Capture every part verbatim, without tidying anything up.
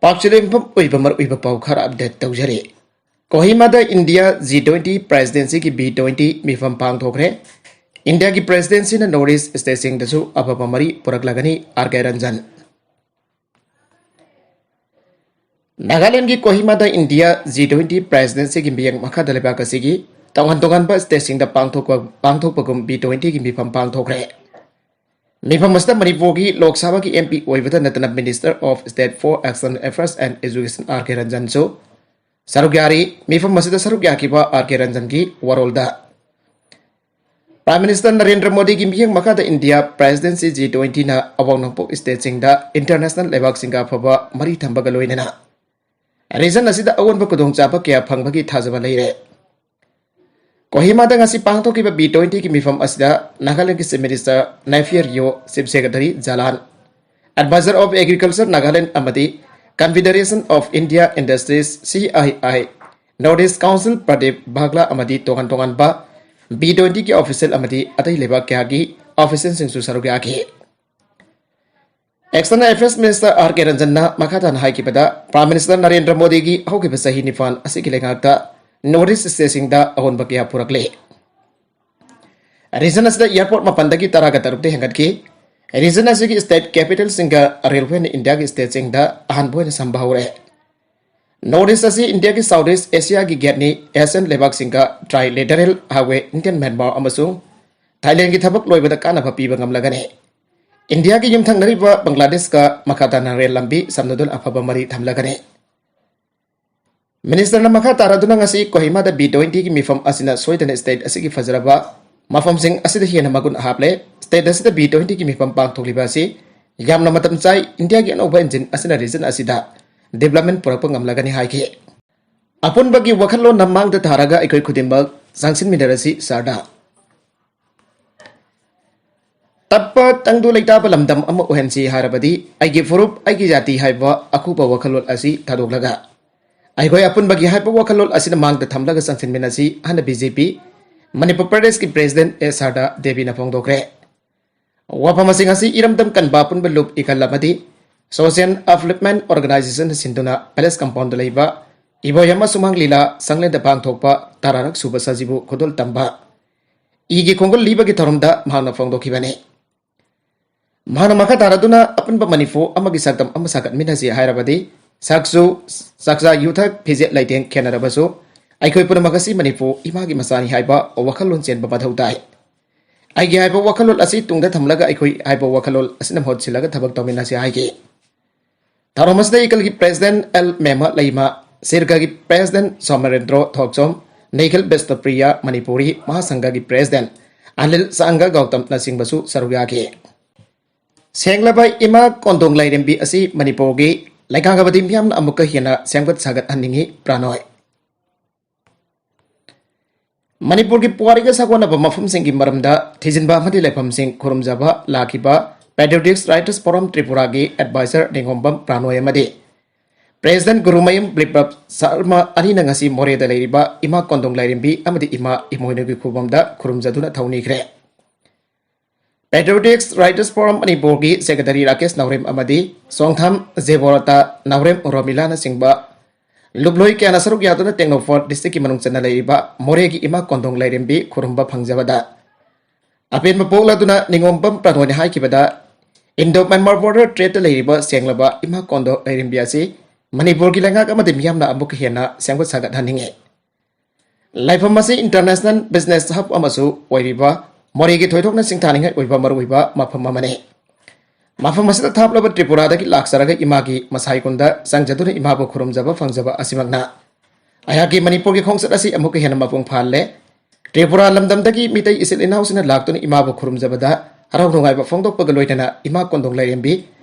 ꯄꯥꯛꯆꯤꯂꯦꯝꯐꯝ ꯑꯣꯏꯕ ꯃꯔꯨꯑꯣꯏꯕ ꯄꯥꯎ ꯈꯔ ꯑꯞꯗꯦꯠ ꯇꯧꯖꯔꯤ꯫ ꯀꯣꯍꯤꯃꯥꯗ ꯏꯟꯗꯤꯌꯥ ꯖꯤ ꯇ꯭ꯋꯦꯟꯇꯤ ꯄ꯭ꯔꯦꯁꯤꯗꯦꯟꯁꯤꯒꯤ ꯕꯤ ꯇ꯭ꯋꯦꯟꯇꯤ ꯃꯤꯐꯝ ꯄꯥꯡꯊꯣꯛꯈ꯭ꯔꯦ꯫ ꯏꯟꯗꯤꯌꯥꯒꯤ ꯄ꯭ꯔꯦꯁꯤꯗꯦꯟꯁꯤꯅ ꯅꯣꯔꯠ ꯏꯁ ꯁ꯭ꯇꯦꯠꯁꯤꯡꯗꯁꯨ ꯑꯐꯕ ꯃꯔꯤ ꯄꯨꯔꯛꯂꯒꯅꯤ, ꯑꯥꯔ ꯀꯦ ꯔꯟꯖꯟ꯫ ꯅꯥꯒꯥꯂꯦꯟꯒꯤ ꯀꯣꯍꯤꯃꯥꯗ ꯏꯟꯗꯤꯌꯥ ꯖꯤ ꯇ꯭ꯋꯦꯟꯇꯤ ꯄ꯭ꯔꯦꯁꯤꯗꯦꯟꯁꯤꯒꯤ ꯃꯤꯌꯦꯡ ꯃꯈꯥꯗ ꯂꯩꯕꯥꯛ ꯑꯁꯤꯒꯤ ꯇꯣꯉꯥꯟ ꯇꯣꯉꯥꯟꯕ ꯁ꯭ꯇꯦꯠꯁꯤꯡꯗ ꯄꯥꯡꯊꯣꯛꯄ ꯄꯥꯡꯊꯣꯛꯄꯒꯨꯝ ꯕꯤ ꯇ꯭ꯋꯦꯟꯇꯤꯒꯤ ꯃꯤꯐꯝ ꯄꯥꯡꯊꯣꯛꯈ꯭ꯔꯦ꯫ ꯃꯤꯐꯝ ꯑꯁꯤꯗ ꯃꯅꯤꯄꯨꯔꯒꯤ ꯂꯣꯛ ꯁꯚꯥꯒꯤ ꯑꯦꯝ ꯄꯤ ꯑꯣꯏꯕꯇ ꯅꯠꯇꯅ Minister of State for External Affairs and Education R K ꯔꯟꯖꯟꯁꯨ ꯁꯔꯨꯛ ꯌꯥꯔꯤ꯫ ꯃꯤꯐꯝ ꯑꯁꯤꯗ ꯁꯔꯨꯛ ꯌꯥꯈꯤꯕ ꯑꯥꯔ ꯀꯦ ꯔꯟꯖꯟꯒꯤ ꯋꯥꯔꯣꯜꯗ, Prime Minister ꯅꯔꯦꯟꯗ꯭ꯔ ꯃꯣꯗꯤꯒꯤ ꯃꯤꯠꯌꯦꯡ ꯃꯈꯥꯗ ꯏꯟꯗꯤꯌꯥ ꯄ꯭ꯔꯦꯁꯤꯗꯦꯟꯁꯤ ꯖꯤ ꯇ꯭ꯋꯦꯟꯇꯤꯅ ꯑꯋꯥꯡ ꯅꯣꯡꯄꯣꯛ ꯁ꯭ꯇꯦꯠꯁꯤꯡꯗ ꯏꯟꯇꯔꯅꯦꯁꯅꯦꯜ ꯂꯩꯕꯥꯛꯁꯤꯡꯒ ꯑꯐꯕ ꯃꯔꯤ ꯊꯝꯕꯒ ꯂꯣꯏꯅꯅ ꯔꯤꯖꯟ ꯑꯁꯤꯗ ꯑꯑꯣꯟꯕ ꯈꯨꯗꯣꯡꯆꯥꯕ ꯀꯌꯥ ꯐꯪꯕꯒꯤ ꯊꯥꯖꯕ ꯂꯩꯔꯦ꯫ ꯀꯣꯍꯤꯃꯥꯗ ꯉꯁꯤ ꯄꯥꯡꯊꯣꯛꯈꯤꯕ ꯕꯤ ꯇ꯭ꯋꯦꯟꯇꯤꯒꯤ ꯃꯤꯐꯝ ꯑꯁꯤꯗ ꯅꯥꯒꯥꯂꯦꯟꯒꯤ Chief Minister ꯅꯥꯏꯐꯤꯌꯔ Rio, Chief Secretary ꯖꯥꯂꯥꯟ, Advisor of Agriculture Nagaland ꯑꯃꯗꯤ Confederation of India Industries, C I I, North East Council Pradeep ꯚꯥꯒ꯭ꯂꯥ ꯑꯃꯗꯤ ꯇꯣꯉꯥꯟ ꯇꯣꯉꯥꯟꯕ ꯕꯤ ꯇ꯭ꯋꯦꯟꯇꯤꯒꯤ ꯑꯣꯐꯤꯁꯤꯌꯦꯜ ꯑꯃꯗꯤ ꯑꯇꯩ ꯂꯩꯕꯥꯛ ꯀꯌꯥꯒꯤ ꯑꯣꯐꯤꯁꯤꯌꯦꯜꯁꯤꯡꯁꯨ ꯁꯔꯨꯛ ꯌꯥꯈꯤ꯫ External Affairs Minister ꯑꯥꯔ ꯀꯦ ꯔꯟꯖꯟꯅ ꯃꯈꯥ ꯇꯥꯅ ꯍꯥꯏꯈꯤꯕꯗ, Prime Minister ꯅꯔꯦꯟꯗ꯭ꯔ ꯃꯣꯗꯤꯒꯤ ꯍꯧꯈꯤꯕ ꯆꯍꯤ ꯅꯤꯄꯥꯟ ꯑꯁꯤꯒꯤ ꯂꯩꯉꯥꯛꯇ ꯅꯣꯔꯠ ꯏꯁ ꯁ꯭ꯇꯦꯠꯁꯤꯡꯗ ꯑꯑꯣꯟꯕ ꯀꯌꯥ ꯄꯨꯔꯛꯂꯦ꯫ ꯔꯤꯖꯟ ꯑꯁꯤꯗ ꯑꯦꯌꯔꯄꯣꯔꯠ ꯃꯥꯄꯟꯗꯒꯤ ꯇꯔꯥꯒ ꯇꯔꯨꯛꯇ ꯍꯦꯟꯒꯠꯈꯤ꯫ ꯔꯤꯖꯟ ꯑꯁꯤꯒꯤ ꯁ꯭ꯇꯦꯠ ꯀꯦꯄꯤꯇꯦꯜꯁꯤꯡꯒ ꯔꯦꯜꯋꯦꯅ ꯏꯟꯗꯤꯌꯥꯒꯤ ꯁ꯭ꯇꯦꯠꯁꯤꯡꯗ ꯑꯍꯥꯟꯕ ꯑꯣꯏꯅ ꯁꯝꯕ ꯍꯧꯔꯦ꯫ ꯅꯣꯔꯠ ꯏꯁ ꯑꯁꯤ ꯏꯟꯗꯤꯌꯥꯒꯤ ꯁꯥꯎꯠ ꯏꯁ ꯑꯦꯁꯤꯌꯥꯒꯤ ꯒꯦꯠꯅꯤ꯫ ꯑꯦꯁꯤꯌꯥꯟ ꯂꯩꯕꯥꯛꯁꯤꯡꯒ trilateral highway Indian, Myanmar ꯑꯃꯁꯨꯡ ꯊꯥꯏꯂꯦꯟꯒꯤ ꯊꯕꯛ ꯂꯣꯏꯕꯗ ꯀꯥꯟꯅꯕ ꯄꯤꯕ ꯉꯝꯂꯒꯅꯤ꯫ ꯏꯟꯗꯤꯌꯥꯒꯤ ꯌꯨꯝꯊꯪꯅꯔꯤꯕ ꯕꯪꯒ꯭ꯂꯥꯗꯦꯁꯀ ꯃꯈꯥ ꯇꯥꯅ ꯔꯦꯜ ꯂꯝꯕꯤ ꯁꯝꯅꯗꯨꯅ ꯑꯐꯕ ꯃꯔꯤ ꯊꯝꯂꯒꯅꯤ꯫ ꯃꯤꯅꯤꯁꯇꯔꯅ ꯃꯈꯥ ꯇꯥꯔꯗꯨꯅ ꯉꯁꯤ ꯀꯣꯍꯤꯃꯥꯗ ꯕꯤ ꯇ꯭ꯋꯦꯟꯇꯤꯒꯤ ꯃꯤꯐꯝ ꯑꯁꯤꯅ ꯁꯣꯏꯗꯅ ꯁ꯭ꯇꯦꯠ ꯑꯁꯤꯒꯤ ꯐꯖꯔꯕ ꯃꯐꯝꯁꯤꯡ ꯑꯁꯤꯗ ꯍꯦꯟꯅ ꯃꯒꯨꯟ ꯍꯥꯞꯂꯦ꯫ ꯁ꯭ꯇꯦꯠ ꯑꯁꯤꯗ ꯕꯤ ꯇ꯭ꯋꯦꯟꯇꯤꯒꯤ ꯃꯤꯐꯝ ꯄꯥꯡꯊꯣꯛꯂꯤꯕ ꯑꯁꯤ ꯌꯥꯝꯅ ꯃꯇꯝ ꯆꯥꯏ꯫ ꯏꯟꯗꯤꯌꯥꯒꯤ ꯑꯅꯧꯕ ꯏꯟꯖꯤꯟ ꯑꯁꯤꯅ ꯔꯤꯖꯟ ꯑꯁꯤꯗ ꯗꯤꯕ꯭ꯂꯞꯃꯦꯟ ꯄꯨꯔꯛꯄ ꯉꯝꯂꯒꯅꯤ ꯍꯥꯏꯈꯤ꯫ ꯑꯄꯨꯟꯕꯒꯤ ꯋꯥꯈꯜꯂꯣꯟ ꯃꯥꯡꯗ ꯊꯥꯔꯒ ꯑꯩꯈꯣꯏ ꯈꯨꯗꯤꯡꯃꯛ ꯆꯪꯁꯤꯟꯃꯤꯟꯅꯔꯁꯤ ꯁꯍꯔꯗ꯫ ꯇꯞꯄ ꯇꯪꯗꯨ ꯂꯩꯇꯥꯕ ꯂꯝꯗꯝ ꯑꯃ ꯑꯣꯏꯍꯟꯁꯤ ꯍꯥꯏꯔꯕꯗꯤ ꯑꯩꯒꯤ ꯐꯨꯔꯨꯞ, ꯑꯩꯒꯤ ꯖꯥꯇꯤ ꯍꯥꯏꯕ ꯑꯀꯨꯞꯄ ꯋꯥꯈꯜꯂꯣꯟ ꯑꯁꯤ ꯊꯥꯗꯣꯛꯂꯒ ꯑꯩꯈꯣꯏ ꯑꯄꯨꯟꯕꯒꯤ ꯍꯥꯏꯕ ꯋꯥꯈꯜꯂꯣꯟ ꯑꯁꯤꯅ ꯃꯥꯡꯗ ꯊꯝꯂꯒ ꯆꯪꯁꯤꯟꯃꯤꯟꯅꯁꯤ ꯍꯥꯏꯅ ꯕꯤ ꯖꯦ ꯄꯤ ꯃꯅꯤꯄꯨꯔ ꯄ꯭ꯔꯗꯦꯁꯀꯤ ꯄ꯭ꯔꯦꯁꯤꯗꯦꯟ ꯑꯦꯁ ꯁꯥꯔꯗꯥ ꯗꯦꯕꯤꯅ ꯐꯣꯡꯗꯣꯛꯈ꯭ꯔꯦ꯫ ꯋꯥꯐꯝꯁꯤꯡ ꯑꯁꯤ ꯏꯔꯝꯗꯝ ꯀꯟꯕ ꯑꯄꯨꯟꯕ ꯂꯨꯞ ꯏꯀꯜ ꯑꯃꯗꯤ Social Upliftment Organization ꯁꯤꯟꯗꯨꯅ Palace Compound ꯗ ꯂꯩꯕ ꯏꯕꯣꯌꯥꯝ ꯁꯨꯃꯥꯡ ꯂꯤꯂꯥ ꯁꯪꯂꯦꯟꯗ ꯄꯥꯡꯊꯣꯛꯄ ꯇꯔꯥꯔꯛ ꯁꯨꯕ ꯁꯖꯤꯕꯨ ꯈꯨꯗꯣꯜ ꯇꯝꯕ, ꯏꯒꯤ ꯈꯣꯡꯒꯨꯜ ꯂꯤꯕꯒꯤ ꯊꯧꯔꯝꯗ ꯃꯍꯥꯛꯅ ꯐꯣꯡꯗꯣꯛꯈꯤꯕꯅꯤ꯫ ꯃꯍꯥꯛꯅ ꯃꯈꯥ ꯇꯥꯔꯗꯨꯅ ꯑꯄꯨꯟꯕ ꯃꯅꯤꯄꯨꯔ ꯑꯃꯒꯤ ꯁꯛꯇꯝ ꯑꯃ ꯁꯥꯒꯠꯃꯤꯟꯅꯁꯤ ꯍꯥꯏꯔꯕꯗꯤ ꯁꯛꯁꯨ, ꯆꯥꯛꯆꯥ ꯌꯨꯊꯛ, ꯐꯤꯖꯦꯠ ꯂꯩꯇꯦꯡ ꯈꯦꯠꯅꯔꯕꯁꯨ ꯑꯩꯈꯣꯏ ꯄꯨꯝꯅꯃꯛ ꯑꯁꯤ ꯃꯅꯤꯄꯨꯔ ꯏꯃꯥꯒꯤ ꯃꯆꯥꯅꯤ ꯍꯥꯏꯕ ꯋꯥꯈꯜꯂꯣꯟ ꯆꯦꯟꯕ ꯃꯊꯧ ꯇꯥꯏ꯫ ꯑꯩꯒꯤ ꯍꯥꯏꯕ ꯋꯥꯈꯜꯂꯣꯟ ꯑꯁꯤ ꯇꯨꯡꯗ ꯊꯝꯂꯒ ꯑꯩꯈꯣꯏ ꯍꯥꯏꯕ ꯋꯥꯈꯜꯂꯣꯟ ꯑꯁꯤꯅ ꯃꯍꯨꯠ ꯁꯤꯜꯂꯒ ꯊꯕꯛ ꯇꯧꯃꯤꯟꯅꯁꯤ ꯍꯥꯏꯈꯤ꯫ ꯊꯧꯔꯝ ꯑꯁꯤꯗ ꯏꯀꯜꯒꯤ President ꯑꯦꯜ ꯃꯦꯃ ꯂꯩꯃ, ꯁꯤꯔꯀꯒꯤ President ꯁꯣꯃꯔꯦꯟꯗ꯭ꯔꯣ ꯊꯣꯛꯆꯣꯝ, ꯅꯤꯈꯤꯜ ꯕꯤꯁꯅꯨꯄ꯭ꯔꯤꯌꯥ ꯃꯅꯤꯄꯨꯔꯤ ꯃꯍꯥꯁꯪꯘꯒꯤ President ꯑꯅꯤꯜ ꯁꯥꯡꯒ ꯒꯧꯇꯝꯅꯆꯤꯡꯕꯁꯨ ꯁꯔꯨꯛ ꯌꯥꯈꯤ꯫ ꯁꯦꯡꯂꯕ ꯏꯃꯥ ꯀꯣꯟꯗꯣꯡ ꯂꯥꯏꯔꯦꯝꯕꯤ ꯑꯁꯤ ꯃꯅꯤꯄꯨꯔꯒꯤ ꯂꯩꯉꯥꯛ ꯑꯃꯗꯤ ꯃꯤꯌꯥꯝꯅ ꯑꯃꯨꯛꯀ ꯍꯦꯟꯅ ꯁꯦꯝꯒꯠ ꯁꯥꯒꯠꯍꯟꯅꯤꯡꯏ꯫ ꯄ꯭ꯔꯥꯅꯣꯏ꯫ ꯃꯅꯤꯄꯨꯔꯒꯤ ꯄꯨꯋꯥꯔꯤꯒ ꯁꯥꯒꯣꯟꯅꯕ ꯃꯐꯝꯁꯤꯡꯒꯤ ꯃꯔꯝꯗ ꯊꯤꯖꯤꯟꯕ ꯑꯃꯗꯤ ꯂꯩꯐꯝꯁꯤꯡ ꯈꯨꯔꯨꯝꯖꯕ ꯂꯥꯛꯈꯤꯕ Patriotic Writers Forum ꯇ꯭ꯔꯤꯄꯨꯔꯥꯒꯤ Advisor ꯅꯤꯉꯣꯝꯕꯝ ꯄ꯭ꯔꯥꯅꯣꯏ ꯑꯃꯗꯤ President ꯒꯨꯔꯨꯃꯌꯨꯝ ꯕꯤꯄ꯭ꯂꯕ ꯁꯔꯃ ꯑꯅꯤꯅ ꯉꯁꯤ ꯃꯣꯔꯦꯗ ꯂꯩꯔꯤꯕ ꯏꯃꯥ ꯀꯣꯟꯗꯣꯡ ꯂꯥꯏꯔꯦꯝꯕꯤ ꯑꯃꯗꯤ ꯏꯃꯥ ꯏꯃꯣꯏꯅꯨꯒꯤ ꯈꯨꯕꯝꯗ ꯈꯨꯔꯨꯝꯖꯗꯨꯅ ꯊꯧꯅꯤꯈ꯭ꯔꯦ꯫ Patriotic Writers Forum ꯃꯅꯤꯄꯨꯔꯒꯤ Secretary ꯔꯥꯀꯦꯁ ꯅꯥꯎꯔꯦꯝ ꯑꯃꯗꯤ ꯆꯣꯡꯊꯥꯝ ꯖꯦꯕꯣꯔꯇꯥ, ꯅꯥꯎꯔꯦꯝ ꯔꯣꯃꯤꯂꯥꯅꯆꯤꯡꯕ ꯂꯨꯞꯂꯣꯏ ꯀꯌꯥꯅ ꯁꯔꯨꯛ ꯌꯥꯗꯨꯅ ꯇꯦꯡꯅꯧꯄꯜ district ꯀꯤ ꯃꯅꯨꯡ ꯆꯟꯅ ꯂꯩꯔꯤꯕ ꯃꯣꯔꯦꯒꯤ ꯏꯃꯥ ꯀꯣꯟꯗꯣꯡ ꯂꯥꯏꯔꯦꯝꯕꯤ ꯈꯨꯔꯨꯝꯕ ꯐꯪꯖꯕꯗ ꯑꯄꯦꯟꯕ ꯄꯣꯛꯂꯗꯨꯅ ꯅꯤꯉꯣꯝꯕꯝ ꯄ꯭ꯔꯥꯅꯣꯏꯅ ꯍꯥꯏꯈꯤꯕꯗ, Indo Myanmar border trade ꯇ ꯂꯩꯔꯤꯕ ꯁꯦꯡꯂꯕ ꯏꯃꯥ ꯀꯣꯟꯗꯣꯡ ꯂꯥꯏꯔꯦꯝꯕꯤ ꯑꯁꯤ ꯃꯅꯤꯄꯨꯔꯒꯤ ꯂꯩꯉꯥꯛ ꯑꯃꯗꯤ ꯃꯤꯌꯥꯝꯅ ꯑꯃꯨꯛꯀ ꯍꯦꯟꯅ ꯁꯦꯝꯒꯠ ꯁꯥꯒꯠꯍꯟꯅꯤꯡꯏ꯫ ꯂꯩꯐꯝ ꯑꯁꯤ international business hub ꯑꯃꯁꯨ ꯑꯣꯏꯔꯤꯕ ꯃꯣꯔꯦꯒꯤ ꯊꯣꯏꯗꯣꯛꯅ ꯁꯤꯡꯊꯥꯅꯤꯡꯉꯥꯏ ꯑꯣꯏꯕ ꯃꯔꯨꯑꯣꯏꯕ ꯃꯐꯝ ꯑꯃꯅꯤ꯫ ꯃꯐꯝ ꯑꯁꯤꯗ ꯊꯥꯞꯂꯕ ꯇ꯭ꯔꯤꯄꯨꯔꯥꯗꯒꯤ ꯂꯥꯛꯆꯔꯒ ꯏꯃꯥꯒꯤ ꯃꯁꯥꯏ ꯀꯨꯟꯗ ꯆꯪꯖꯗꯨꯅ ꯏꯃꯥꯕꯨ ꯈꯨꯔꯨꯝꯖꯕ ꯐꯪꯖꯕ ꯑꯁꯤꯃꯛꯅ ꯑꯩꯍꯥꯛꯀꯤ ꯃꯅꯤꯄꯨꯔꯒꯤ ꯈꯣꯡꯆꯠ ꯑꯁꯤ ꯑꯃꯨꯛꯀ ꯍꯦꯟꯅ ꯃꯄꯨꯡ ꯐꯥꯍꯜꯂꯦ꯫ ꯇ꯭ꯔꯤꯄꯨꯔꯥ ꯂꯝꯗꯝꯗꯒꯤ ꯃꯤꯇꯩ ꯏꯆꯤꯜ ꯏꯅꯥꯎꯁꯤꯡꯅ ꯂꯥꯛꯇꯨꯅ ꯏꯃꯥꯕꯨ ꯈꯨꯔꯨꯝꯖꯕꯗ ꯍꯔꯥꯎ ꯅꯨꯡꯉꯥꯏꯕ ꯐꯣꯡꯗꯣꯛꯄꯒ ꯂꯣꯏꯅꯅ ꯏꯃꯥ ꯀꯣꯟꯗꯣꯡ ꯂꯥꯏꯔꯦꯝꯕꯤ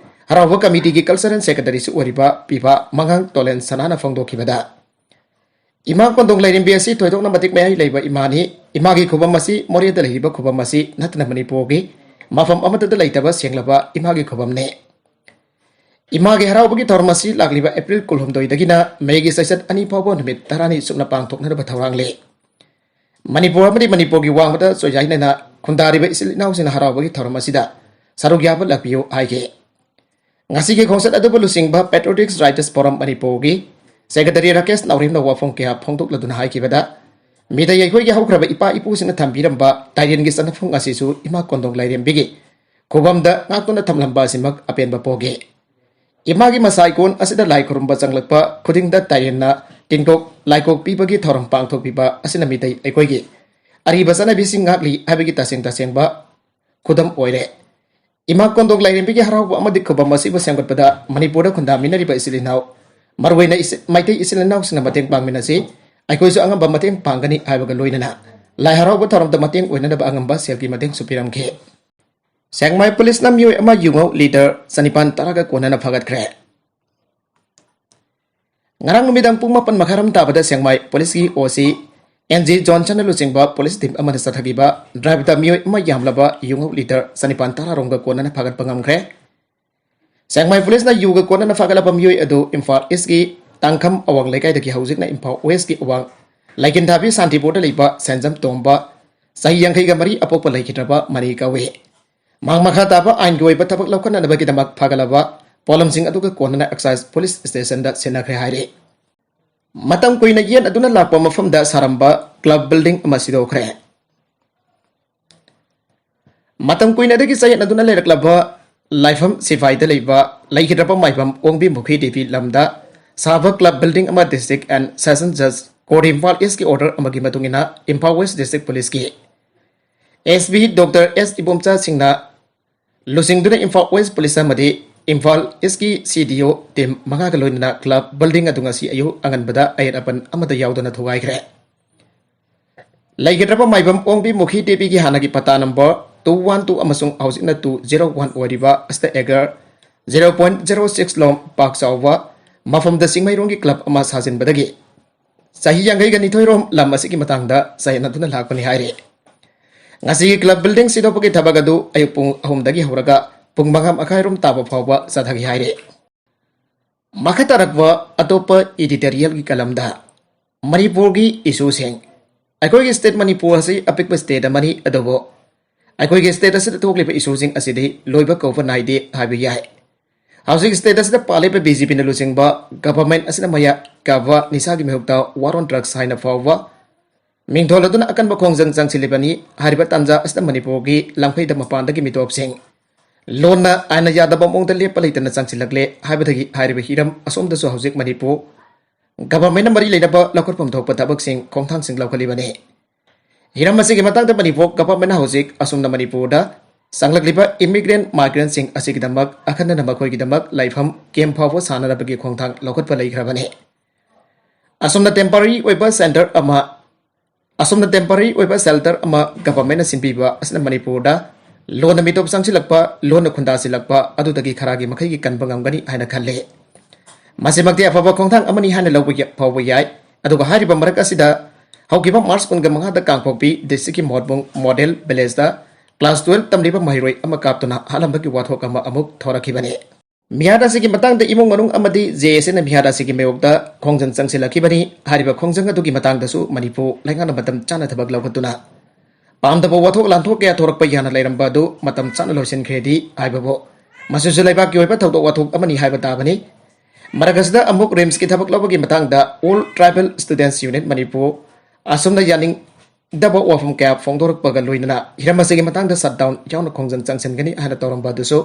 ꯍꯔꯥꯎꯕ committee ꯒꯤ Cultural Secretary ꯁꯨ ꯑꯣꯏꯔꯤꯕ ꯄꯤꯕ ꯃꯉꯥꯡ ꯇꯣꯂꯦꯟ ꯁꯅꯥꯅ ꯐꯣꯡꯗꯣꯛꯈꯤꯕꯗ, ꯏꯃꯥ ꯀꯣꯟꯗꯣꯡ ꯂꯥꯏꯔꯦꯝꯕꯤ ꯑꯁꯤ ꯊꯣꯏꯗꯣꯛꯅ ꯃꯇꯤꯛ ꯃꯌꯥꯏ ꯂꯩꯕ ꯏꯃꯥꯅꯤ꯫ ꯏꯃꯥꯒꯤ ꯈꯨꯕꯝ ꯑꯁꯤ ꯃꯣꯔꯦꯗ ꯂꯩꯔꯤꯕ ꯈꯨꯕꯝ ꯑꯁꯤ ꯅꯠꯇꯅ ꯃꯅꯤꯄꯨꯔꯒꯤ ꯃꯐꯝ ꯑꯃꯠꯇꯗ ꯂꯩꯇꯕ ꯁꯦꯡꯂꯕ ꯏꯃꯥꯒꯤ ꯈꯨꯕꯝꯅꯤ꯫ ꯏꯃꯥꯒꯤ ꯍꯔꯥꯎꯕꯒꯤ ꯊꯧꯔꯝ ꯑꯁꯤ ꯂꯥꯛꯂꯤꯕ April ꯀꯨꯟꯍꯨꯝꯗꯣꯏꯗꯒꯤꯅ May ꯒꯤ ꯆꯩꯆꯠ ꯑꯅꯤ ꯐꯥꯎꯕ ꯅꯨꯃꯤꯠ ꯇꯔꯥꯅꯤ ꯆꯨꯞꯅ ꯄꯥꯡꯊꯣꯛꯅꯅꯕ ꯊꯧꯔꯥꯡꯂꯦ꯫ ꯃꯅꯤꯄꯨꯔ ꯑꯃꯗꯤ ꯃꯅꯤꯄꯨꯔꯒꯤ ꯋꯥꯡꯃꯗ ꯆꯣꯏꯖꯥꯏꯅꯅ ꯈꯨꯟꯗꯥꯔꯤꯕ ꯏꯆꯤꯜ ꯏꯅꯥꯎꯁꯤꯡꯅ ꯍꯔꯥꯎꯕꯒꯤ ꯊꯧꯔꯝ ꯑꯁꯤꯗ ꯁꯔꯨꯛ ꯌꯥꯕ ꯂꯥꯛꯄꯤꯌꯨ ꯍꯥꯏꯈꯤ꯫ ꯉꯁꯤꯒꯤ ꯈꯣꯡꯆꯠ ꯑꯗꯨꯕꯨ ꯂꯨꯆꯤꯡꯕ Patriotic Writers Forum ꯃꯅꯤꯄꯨꯔꯒꯤ ꯁꯦꯀ꯭ꯔꯦꯇꯔꯤ ꯔꯥꯀꯦꯁ ꯅꯥꯎꯔꯦꯝꯅ ꯋꯥꯐꯝ ꯀꯌꯥ ꯐꯣꯡꯗꯣꯛꯂꯗꯨꯅ ꯍꯥꯏꯈꯤꯕꯗ, ꯃꯤꯇꯩ ꯑꯩꯈꯣꯏꯒꯤ ꯍꯧꯈ꯭ꯔꯕ ꯏꯄꯥ ꯏꯄꯨꯁꯤꯡꯅ ꯊꯝꯕꯤꯔꯝꯕ ꯇꯥꯏꯔꯦꯟꯒꯤ ꯆꯠꯅꯐꯝ ꯑꯁꯤꯁꯨ ꯏꯃꯥ ꯀꯣꯟꯗꯣꯡ ꯂꯥꯏꯔꯦꯝꯕꯤꯒꯤ ꯈꯨꯕꯝꯗ ꯉꯥꯛꯇꯨꯅ ꯊꯝꯂꯝꯕ ꯑꯁꯤꯃꯛ ꯑꯄꯦꯟꯕ ꯄꯣꯛꯏ꯫ ꯏꯃꯥꯒꯤ ꯃꯁꯥ ꯏꯀꯣꯟ ꯑꯁꯤꯗ ꯂꯥꯏ ꯈꯨꯔꯨꯝꯕ ꯆꯪꯂꯛꯄ ꯈꯨꯗꯤꯡꯗ ꯇꯥꯏꯔꯦꯟꯅ ꯇꯤꯡꯀꯣꯛ ꯂꯥꯏꯀꯣꯛ ꯄꯤꯕꯒꯤ ꯊꯧꯔꯝ ꯄꯥꯡꯊꯣꯛꯄꯤꯕ ꯑꯁꯤꯅ ꯃꯤꯇꯩ ꯑꯩꯈꯣꯏꯒꯤ ꯑꯔꯤꯕ ꯆꯠꯅꯕꯤꯁꯤꯡ ꯉꯥꯛꯂꯤ ꯍꯥꯏꯕꯒꯤ ꯇꯁꯦꯡ ꯇꯁꯦꯡꯕ ꯈꯨꯗꯝ ꯑꯣꯏꯔꯦ꯫ ꯏꯃꯥ ꯀꯣꯟꯗꯣꯡ ꯂꯥꯏꯔꯦꯝꯕꯤꯒꯤ ꯍꯔꯥꯎꯕ ꯑꯃꯗꯤ ꯈꯨꯕꯝ ꯑꯁꯤꯕꯨ ꯁꯦꯝꯒꯠꯄꯗ ꯃꯅꯤꯄꯨꯔꯗ ꯈꯨꯟꯗꯥꯃꯤꯟꯅꯔꯤꯕ ꯏꯆꯤꯜ ꯏꯅꯥꯎ, ꯃꯔꯨꯑꯣꯏꯅ ꯏꯆꯤ-, ꯃꯩꯇꯩ ꯏꯆꯤꯜ ꯏꯅꯥꯎꯁꯤꯡꯅ ꯃꯇꯦꯡ ꯄꯥꯡꯃꯤꯟꯅꯁꯤ꯫ ꯑꯩꯈꯣꯏꯁꯨ ꯑꯉꯝꯕ ꯃꯇꯦꯡ ꯄꯥꯡꯒꯅꯤ ꯍꯥꯏꯕꯒ ꯂꯣꯏꯅꯅ ꯂꯥꯏ ꯍꯔꯥꯎꯕ ꯊꯧꯔꯝꯗ ꯃꯇꯦꯡ ꯑꯣꯏꯅꯅꯕ ꯑꯉꯝꯕ ꯁꯦꯜꯒꯤ ꯃꯇꯦꯡꯁꯨ ꯄꯤꯔꯝꯈꯤ꯫ ꯁꯦꯡꯃꯥꯏ ꯄꯨꯂꯤꯁꯅ ꯃꯤꯑꯣꯏ ꯑꯃ ꯌꯨꯉꯧ ꯂꯤꯇꯔ ꯆꯅꯤꯄꯥꯟ ꯇꯔꯥꯒ ꯀꯣꯟꯅꯅ ꯐꯥꯒꯠꯈ꯭ꯔꯦ꯫ ꯉꯔꯥꯡ ꯅꯨꯃꯤꯗꯥꯡ ꯄꯨꯡ ꯃꯥꯄꯟ ꯃꯈꯥꯏꯔꯣꯝ ꯇꯥꯕꯗ ꯁꯦꯡꯃꯥꯏ ꯄꯨꯂꯤꯁꯀꯤ OC NG ꯖꯣꯟꯁꯟꯅ ꯂꯨꯆꯤꯡꯕ ꯄꯨꯂꯤꯁ ꯇꯤꯝ ꯑꯃꯅ ꯆꯠꯊꯈꯤꯕ ꯗ꯭ꯔꯥꯏꯚꯇ ꯃꯤꯑꯣꯏ ꯑꯃ ꯌꯥꯝꯂꯕ ꯌꯨꯉꯧ ꯂꯤꯇꯔ ꯆꯅꯤꯄꯥꯟ ꯇꯔꯥꯔꯣꯝꯒ ꯀꯣꯟꯅꯅ ꯐꯥꯒꯠꯄ ꯉꯝꯈ꯭ꯔꯦ꯫ ꯁꯦꯡꯃꯥꯏ ꯄꯨꯂꯤꯁꯅ ꯌꯨꯒ ꯀꯣꯟꯅꯅ ꯐꯥꯒꯠꯂꯕ ꯃꯤꯑꯣꯏ ꯑꯗꯨ ꯏꯝꯐꯥꯜ ꯏꯁꯀꯤ ꯇꯥꯡꯈꯝ ꯑꯋꯥꯡ ꯂꯩꯀꯥꯏꯗꯒꯤ ꯍꯧꯖꯤꯛꯅ ꯏꯝꯐꯥꯜ ꯋꯦꯁꯀꯤ ꯑꯋꯥꯡ ꯂꯩꯀꯤꯟꯊꯥꯕꯤ ꯁꯥꯟꯇꯤꯄꯨꯔꯗ ꯂꯩꯕ ꯁꯦꯟꯖꯝ ꯇꯣꯝꯕ, ꯆꯍꯤ ꯌꯥꯡꯈꯩꯒ ꯃꯔꯤ, ꯑꯄꯣꯛꯄ ꯂꯩꯈꯤꯗ꯭ꯔꯕ ꯃꯅꯤ ꯀꯧꯏ꯫ ꯃꯍꯥꯛ ꯃꯈꯥ ꯇꯥꯕ ꯑꯥꯏꯟꯒꯤ ꯑꯣꯏꯕ ꯊꯕꯛ ꯂꯧꯈꯠꯅꯅꯕꯒꯤꯗꯃꯛ ꯐꯥꯒꯠꯂꯕ ꯄꯣꯠꯂꯝꯁꯤꯡ ꯑꯗꯨꯒ ꯀꯣꯟꯅꯅ ꯑꯦꯛꯁꯥꯏꯖ ꯄꯨꯂꯤꯁ ꯁ꯭ꯇꯦꯁꯟꯗ ꯁꯤꯟꯅꯈ꯭ꯔꯦ ꯍꯥꯏꯔꯤ꯫ ꯃꯇꯝ ꯀꯨꯏꯅ ꯌꯦꯠꯅꯗꯨꯅ ꯂꯥꯛꯄ ꯃꯐꯝꯗ ꯁꯥꯔꯝꯕ ꯀ꯭ꯂꯕ ꯕꯤꯜꯗꯤꯡ ꯑꯃ ꯁꯤꯗꯣꯛꯈ꯭ꯔꯦ꯫ ꯃꯇꯝ ꯀꯨꯏꯅꯗꯒꯤ ꯆꯌꯦꯠꯅꯗꯨꯅ ꯂꯩꯔꯛꯂꯕ ꯂꯥꯏꯐꯝ ꯁꯤꯐꯥꯏꯗ ꯂꯩꯕ ꯂꯩꯈꯤꯗ꯭ꯔꯕ ꯃꯥꯏꯕꯝ ꯑꯣꯡꯕꯤ ꯃꯨꯈꯤ ꯗꯦꯕꯤ ꯂꯝꯗ ꯁꯥꯕ ꯀ꯭ꯂꯕ ꯕꯤꯜꯗꯤꯡ ꯑꯃ District and Session Judge Court Imphal ꯏꯁꯀꯤ ꯑꯣꯔꯗꯔ ꯑꯃꯒꯤ ꯃꯇꯨꯡ ꯏꯟꯅ ꯏꯝꯐꯥꯜ ꯋꯦꯁ ꯗꯤꯁꯇ꯭ꯔꯤꯛ ꯄꯨꯂꯤꯁꯀꯤ SP Doctor S ꯏꯕꯣꯝꯆꯥ ꯁꯤꯡꯅ ꯂꯨꯆꯤꯡꯗꯨꯅ ꯏꯝꯐꯥꯜ ꯋꯦꯁ ꯄꯨꯂꯤꯁ ꯑꯃꯗꯤ ꯏꯝꯐꯥꯜ ꯏꯁꯀꯤ CDO ꯇꯤꯝ ꯃꯉꯥꯒ ꯂꯣꯏꯅꯅ ꯀ꯭ꯂꯕ ꯕꯤꯜꯗꯤꯡ ꯑꯗꯨ ꯉꯁꯤ ꯑꯌꯨꯛ ꯑꯉꯟꯕꯗ ꯑꯌꯦꯠ ꯑꯄꯟ ꯑꯃꯠꯇ ꯌꯥꯎꯗꯅ ꯊꯨꯒꯥꯏꯈ꯭ꯔꯦ꯫ ꯂꯩꯈꯤꯗ꯭ꯔꯕ ꯃꯥꯏꯕꯝ ꯑꯣꯡꯕꯤ ꯃꯨꯈꯤ ꯗꯦꯕꯤꯒꯤ ꯍꯥꯟꯅꯒꯤ ꯄꯇꯥ ꯅꯝꯕꯔ two one two ꯑꯃꯁꯨꯡ ꯍꯧꯖꯤꯛꯅ two zero one ꯑꯣꯏꯔꯤꯕ ꯑꯁꯤꯗ acre zero point zero six ꯂꯣꯝ ꯄꯥꯛ ꯆꯥꯎꯕ ꯃꯐꯝꯗ ꯆꯤꯡꯃꯩꯔꯣꯡꯒꯤ ꯀ꯭ꯂꯕ ꯑꯃ ꯁꯥꯖꯤꯟꯕꯗꯒꯤ ꯆꯍꯤ ꯌꯥꯡꯈꯩꯒ ꯅꯤꯊꯣꯏ ꯔꯣꯝ ꯂꯝ ꯑꯁꯤꯒꯤ ꯃꯇꯥꯡꯗ ꯆꯌꯦꯠꯅꯗꯨꯅ ꯂꯥꯛꯄꯅꯤ ꯍꯥꯏꯔꯤ꯫ ꯉꯁꯤꯒꯤ ꯀ꯭ꯂꯕ ꯕꯤꯜꯗꯤꯡ ꯁꯤꯗꯣꯛꯄꯒꯤ ꯊꯕꯛ ꯑꯗꯨ ꯑꯌꯨꯛ ꯄꯨꯡ ꯑꯍꯨꯝꯗꯒꯤ ꯍꯧꯔꯒ ꯄꯨꯡ ꯃꯉꯥ ꯃꯈꯥꯏꯔꯣꯝ ꯇꯥꯕ ꯐꯥꯎꯕ ꯆꯠꯊꯈꯤ ꯍꯥꯏꯔꯤ꯫ ꯃꯈꯥ ꯇꯥꯔꯛꯄ ꯑꯇꯣꯞꯄ editorialꯒꯤ ꯀꯂꯝꯗ, ꯃꯅꯤꯄꯨꯔꯒꯤ ꯏꯁꯨꯁꯤꯡ꯫ ꯑꯩꯈꯣꯏꯒꯤ ꯁ꯭ꯇꯦꯠ ꯃꯅꯤꯄꯨꯔ ꯑꯁꯤ ꯑꯄꯤꯛꯄ ꯁ꯭ꯇꯦꯠ ꯑꯃꯅꯤ, ꯑꯗꯨꯕꯨ ꯑꯩꯈꯣꯏꯒꯤ ꯁ꯭ꯇꯦꯠ ꯑꯁꯤꯗ ꯊꯣꯛꯂꯤꯕ ꯏꯁꯨꯁꯤꯡ ꯑꯁꯤꯗꯤ ꯂꯣꯏꯕ ꯀꯧꯕ ꯅꯥꯏꯗꯦ ꯍꯥꯏꯕ ꯌꯥꯏ꯫ ꯍꯧꯖꯤꯛ state ꯑꯁꯤꯗ ꯄꯥꯜꯂꯤꯕ BJPꯅ ꯂꯨꯆꯤꯡꯕ government ꯑꯁꯤꯅ ꯃꯌꯥ ꯀꯥꯕ ꯅꯤꯁꯥꯒꯤ ꯃꯥꯌꯣꯛꯇ war on drugs ꯍꯥꯏꯅ ꯐꯥꯎꯕ ꯃꯤꯡꯊꯣꯜ ꯑꯗꯨꯅ ꯑꯀꯟꯕ ꯈꯣꯡꯖꯪ ꯆꯪꯁꯤꯜꯂꯤꯕꯅꯤ꯫ ꯍꯥꯏꯔꯤꯕ ꯇꯥꯟꯖꯥ ꯑꯁꯤꯗ ꯃꯅꯤꯄꯨꯔꯒꯤ ꯂꯝꯈꯩꯗ ꯃꯄꯥꯟꯗꯒꯤ ꯃꯤꯇꯣꯞꯁꯤꯡ ꯂꯣꯟꯅ ꯑꯥꯏꯟꯅ ꯌꯥꯗꯕ ꯃꯑꯣꯡꯗ ꯂꯦꯞꯄ ꯂꯩꯇꯅ ꯆꯪꯁꯤꯜꯂꯛꯂꯦ ꯍꯥꯏꯕꯗꯒꯤ ꯍꯥꯏꯔꯤꯕ ꯍꯤꯔꯝ ꯑꯁꯣꯝꯗꯁꯨ ꯍꯧꯖꯤꯛ ꯃꯅꯤꯄꯨꯔ governmentꯅ ꯃꯔꯤ ꯂꯩꯅꯕ ꯂꯧꯈꯠꯐꯝ ꯊꯣꯛꯄ ꯊꯕꯛꯁꯤꯡ ꯈꯣꯡꯊꯥꯡꯁꯤꯡ ꯂꯧꯈꯠꯂꯤꯕꯅꯤ꯫ ꯍꯤꯔꯝ ꯑꯁꯤꯒꯤ ꯃꯇꯥꯡꯗ ꯃꯅꯤꯄꯨꯔ governmentꯅ ꯍꯧꯖꯤꯛ ꯑꯁꯣꯝꯅ ꯃꯅꯤꯄꯨꯔꯗ ꯆꯪꯂꯛꯂꯤꯕ immigrant migrantꯁꯤꯡ ꯑꯁꯤꯒꯤꯗꯃꯛ ꯑꯈꯟꯅꯅ ꯃꯈꯣꯏꯒꯤꯗꯃꯛ ꯂꯩꯐꯝ camp ꯐꯥꯎꯕ ꯁꯥꯅꯅꯕꯒꯤ ꯈꯣꯡꯊꯥꯡ ꯂꯧꯈꯠꯄ ꯂꯩꯈ꯭ꯔꯕꯅꯤ꯫ ꯑꯁꯣꯝꯅ temporary ꯑꯣꯏꯕ center ꯑꯃ ꯑꯁꯣꯝꯅ temporary ꯑꯣꯏꯕ shelter ꯑꯃ governmentꯅ ꯁꯤꯟꯕꯤꯕ ꯑꯁꯤꯅ ꯃꯅꯤꯄꯨꯔꯗ ꯂꯣꯟꯅ ꯃꯤꯇꯣꯞ ꯆꯪꯁꯤꯜꯂꯛꯄ, ꯂꯣꯟꯅ ꯈꯨꯟꯗꯥꯁꯤꯜꯂꯛꯄ ꯑꯗꯨꯗꯒꯤ ꯈꯔꯒꯤ ꯃꯈꯩꯒꯤ ꯀꯟꯕ ꯉꯝꯒꯅꯤ ꯍꯥꯏꯅ ꯈꯜꯂꯤ꯫ ꯃꯁꯤꯃꯛꯇꯤ ꯑꯐꯕ ꯈꯣꯡꯊꯥꯡ ꯑꯃꯅꯤ ꯍꯥꯏꯅ ꯂꯧꯕ ꯌ-, ꯐꯥꯎꯕ ꯌꯥꯏ꯫ ꯑꯗꯨꯒ ꯍꯥꯏꯔꯤꯕ ꯃꯔꯛ ꯑꯁꯤꯗ ꯍꯧꯈꯤꯕ March ꯀꯨꯟꯃꯉꯥꯗ ꯀꯥꯡꯄꯣꯛꯄꯤ districtꯀꯤ ꯃꯣꯠꯕꯨꯡ model villageꯇ class twelve ꯇꯝꯂꯤꯕ ꯃꯍꯩꯔꯣꯏ ꯑꯃ ꯀꯥꯞꯇꯨꯅ ꯍꯥꯠꯂꯝꯕꯒꯤ ꯋꯥꯊꯣꯛ ꯑꯃ ꯑꯃꯨꯛ ꯊꯣꯔꯛꯈꯤꯕꯅꯤ꯫ ꯃꯤꯍꯥꯠ ꯑꯁꯤꯒꯤ ꯃꯇꯥꯡꯗ ꯏꯃꯨꯡ ꯃꯅꯨꯡ ꯑꯃꯗꯤ JACꯅ ꯃꯤꯍꯥꯠ ꯑꯁꯤꯒꯤ ꯃꯥꯌꯣꯛꯇ ꯈꯣꯡꯖꯪ ꯆꯪꯁꯤꯜꯂꯛꯈꯤꯕꯅꯤ꯫ ꯍꯥꯏꯔꯤꯕ ꯈꯣꯡꯖꯪ ꯑꯗꯨꯒꯤ ꯃꯇꯥꯡꯗꯁꯨ ꯃꯅꯤꯄꯨꯔ ꯂꯩꯉꯥꯛꯅ ꯃꯇꯝ ꯆꯥꯅ ꯊꯕꯛ ꯂꯧꯈꯠꯇꯨꯅ ꯄꯥꯝꯗꯕ ꯋꯥꯊꯣꯛ ꯂꯥꯟꯊꯣꯛ ꯀꯌꯥ ꯊꯣꯔꯛꯄ ꯌꯥꯅ ꯂꯩꯔꯝꯕ ꯑꯗꯨ ꯃꯇꯝ ꯆꯥꯅ ꯂꯣꯏꯁꯤꯟꯈ꯭ꯔꯦꯗꯤ ꯍꯥꯏꯕꯕꯨ ꯃꯁꯤꯁꯨ ꯂꯩꯕꯥꯛꯀꯤ ꯑꯣꯏꯕ ꯊꯧꯗꯣꯛ ꯋꯥꯊꯣꯛ ꯑꯃꯅꯤ ꯍꯥꯏꯕ ꯇꯥꯕꯅꯤ꯫ ꯃꯔꯛ ꯑꯁꯤꯗ ꯑꯃꯨꯛ RIMSꯀꯤ ꯊꯕꯛ ꯂꯧꯕꯒꯤ ꯃꯇꯥꯡꯗ all tribal students unit Manipur ꯑꯁꯨꯝꯅ ꯌꯥꯅꯤꯡꯗꯕ ꯋꯥꯐꯝ ꯀꯌꯥ ꯐꯣꯡꯗꯣꯔꯛꯄꯒ ꯂꯣꯏꯅꯅ ꯍꯤꯔꯝ ꯑꯁꯤꯒꯤ ꯃꯇꯥꯡꯗ shutdown ꯌꯥꯎꯅ ꯈꯣꯡꯖꯪ ꯆꯪꯁꯤꯟꯒꯅꯤ ꯍꯥꯏꯅ ꯇꯧꯔꯝꯕ ꯑꯗꯨꯁꯨ